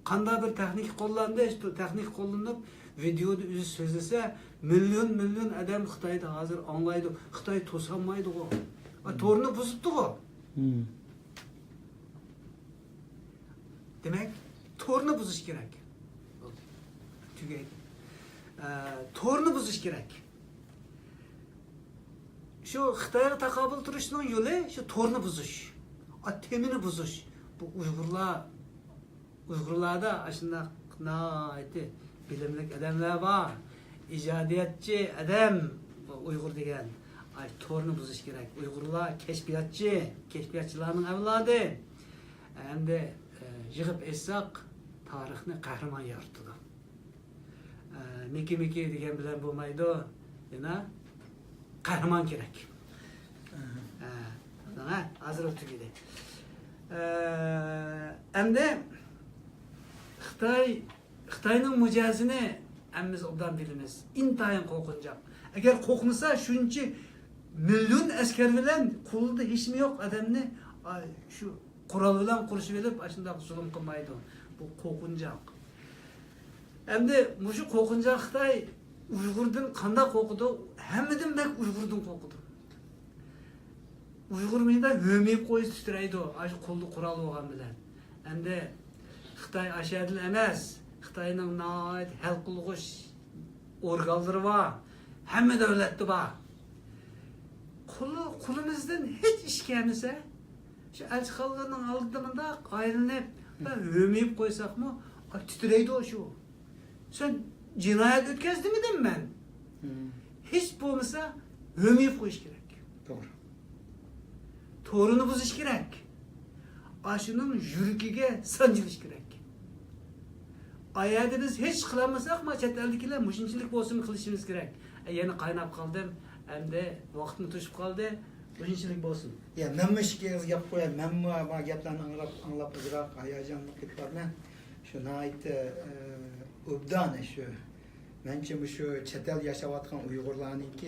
قانداق بىر تېخنىكا قوللاندى، شۇ تېخنىكا قوللىنىپ، ۋىدېئودا ئۆزى سۆزلىسە، مىليون، مىليون ئادەم خىتايدا ھازىر ئاڭلايدۇ. خىتاي توسالمايدىغۇ. ئا، تورنى بۇزۇپتىغۇ. دېمەك، تورنى بۇزۇش كېرەك. تۈگەيدى. ئە، تورنى بۇزۇش كېرەك. شۇ خىتايغا تاقابىل تۇرۇشنىڭ يولى شۇ تورنى بۇزۇش. ئا، تېمىنى بۇزۇش. بۇ ئۇيغۇرلار، ئۇيغۇرلاردا ئاشۇنداق ناھايىتى بىلىملىك ئادەملەر بار. ئىجادىيەتچى ئادەم ئۇيغۇر دېگەن. ئاي، تورنى بۇزۇش كېرەك. ئۇيغۇرلار كەشپىياتچى، كەشپىياتچىلارنىڭ ئەۋلادى. ئەمدى، ئە، يىغىپ ئېيتساق، تارىخنى قەھرىمان يارىتىدۇ. ئە، مىكى مىكى دېگەن بىلەن بولمايدۇ. يەنە قەھرىمان كېرەك. ئە، ھە، ھازىر ئۇ تۈگىدى. ئە، ئەمدى خىتاي، خىتاينىڭ مىجەزىنى ھەممىمىز ئوبدان بىلىمىز. ئىنتايىن قورقۇنچاق. ئەگەر قورقمىسا، شۇنچە مىليون ئەسكەر بىلەن قولىدا ھېچنېمە يوق ئادەمنى، ئاي، شۇ قورال بىلەن قورشىۋېلىپ، ئاشۇنداق زۇلۇم قىلمايدۇ. بۇ قورقۇنچاق. ئەمدى مۇشۇ قورقۇنچاق خىتاي ئۇيغۇردىن قانداق قورقىدۇ؟ ھەممىدىن بەك ئۇيغۇردىن قورقىدۇ. ئۇيغۇر مۇنداق ھۆمۈيۈپ قويسا تىترەيدۇ، ئاشۇ قولدا قورال بولغان بىلەن. ئەمدى خىتاي ئاشۇ يەردىلا ئەمەس، خىتاينىڭ ناھايىتى ھەل قىلغۇچ ئورگانلىرى بار، ھەممە دۆلەتتە بار. قولى-، قولىمىزدىن ھېچ ئىش كەلمىسە، شۇ ئەلچىخانىلارنىڭ ئالدىدا مۇنداق ئايلىنىپ، بىر ھۆمۈيۈپ قويساقمۇ، ئا، تىترەيدۇ شۇ. سەن جىنايەت ئۆتكەز دېمىدىم مەن. ھېچ بولمىسا ھۆمۈيۈپ قويۇش كېرەك. توغرا. تورىنى بۇزۇش كېرەك. ئاشۇنىڭ يۈرىكىگە سانجىلىش كېرەك. ئايەردە بىز ھېچ قىلالمىساق، ما چەت ئەلدىكىلەر مۇشۇنچىلىك بولسىمۇ قىلىشىمىز كېرەك. ئە، يەنە قايناپ قالدىم. ئەمدى ۋاقىتمۇ توشۇپ قالدى. مۇشۇنچىلىك بولسۇن. يا، مەنمۇ ئىككى ئېغىز گەپ قوياي. مەنمۇ ما گەپلەرنى ئاڭلاپ، ئاڭلاپ ئازراق ھاياجانلىنىپ كېتىپ بارىمەن. شۇ ناھايىتى، ئە، ئوبدان شۇ. مەنچە مۇشۇ چەت ئەلدە ياشاۋاتقان ئۇيغۇرلارنىڭكى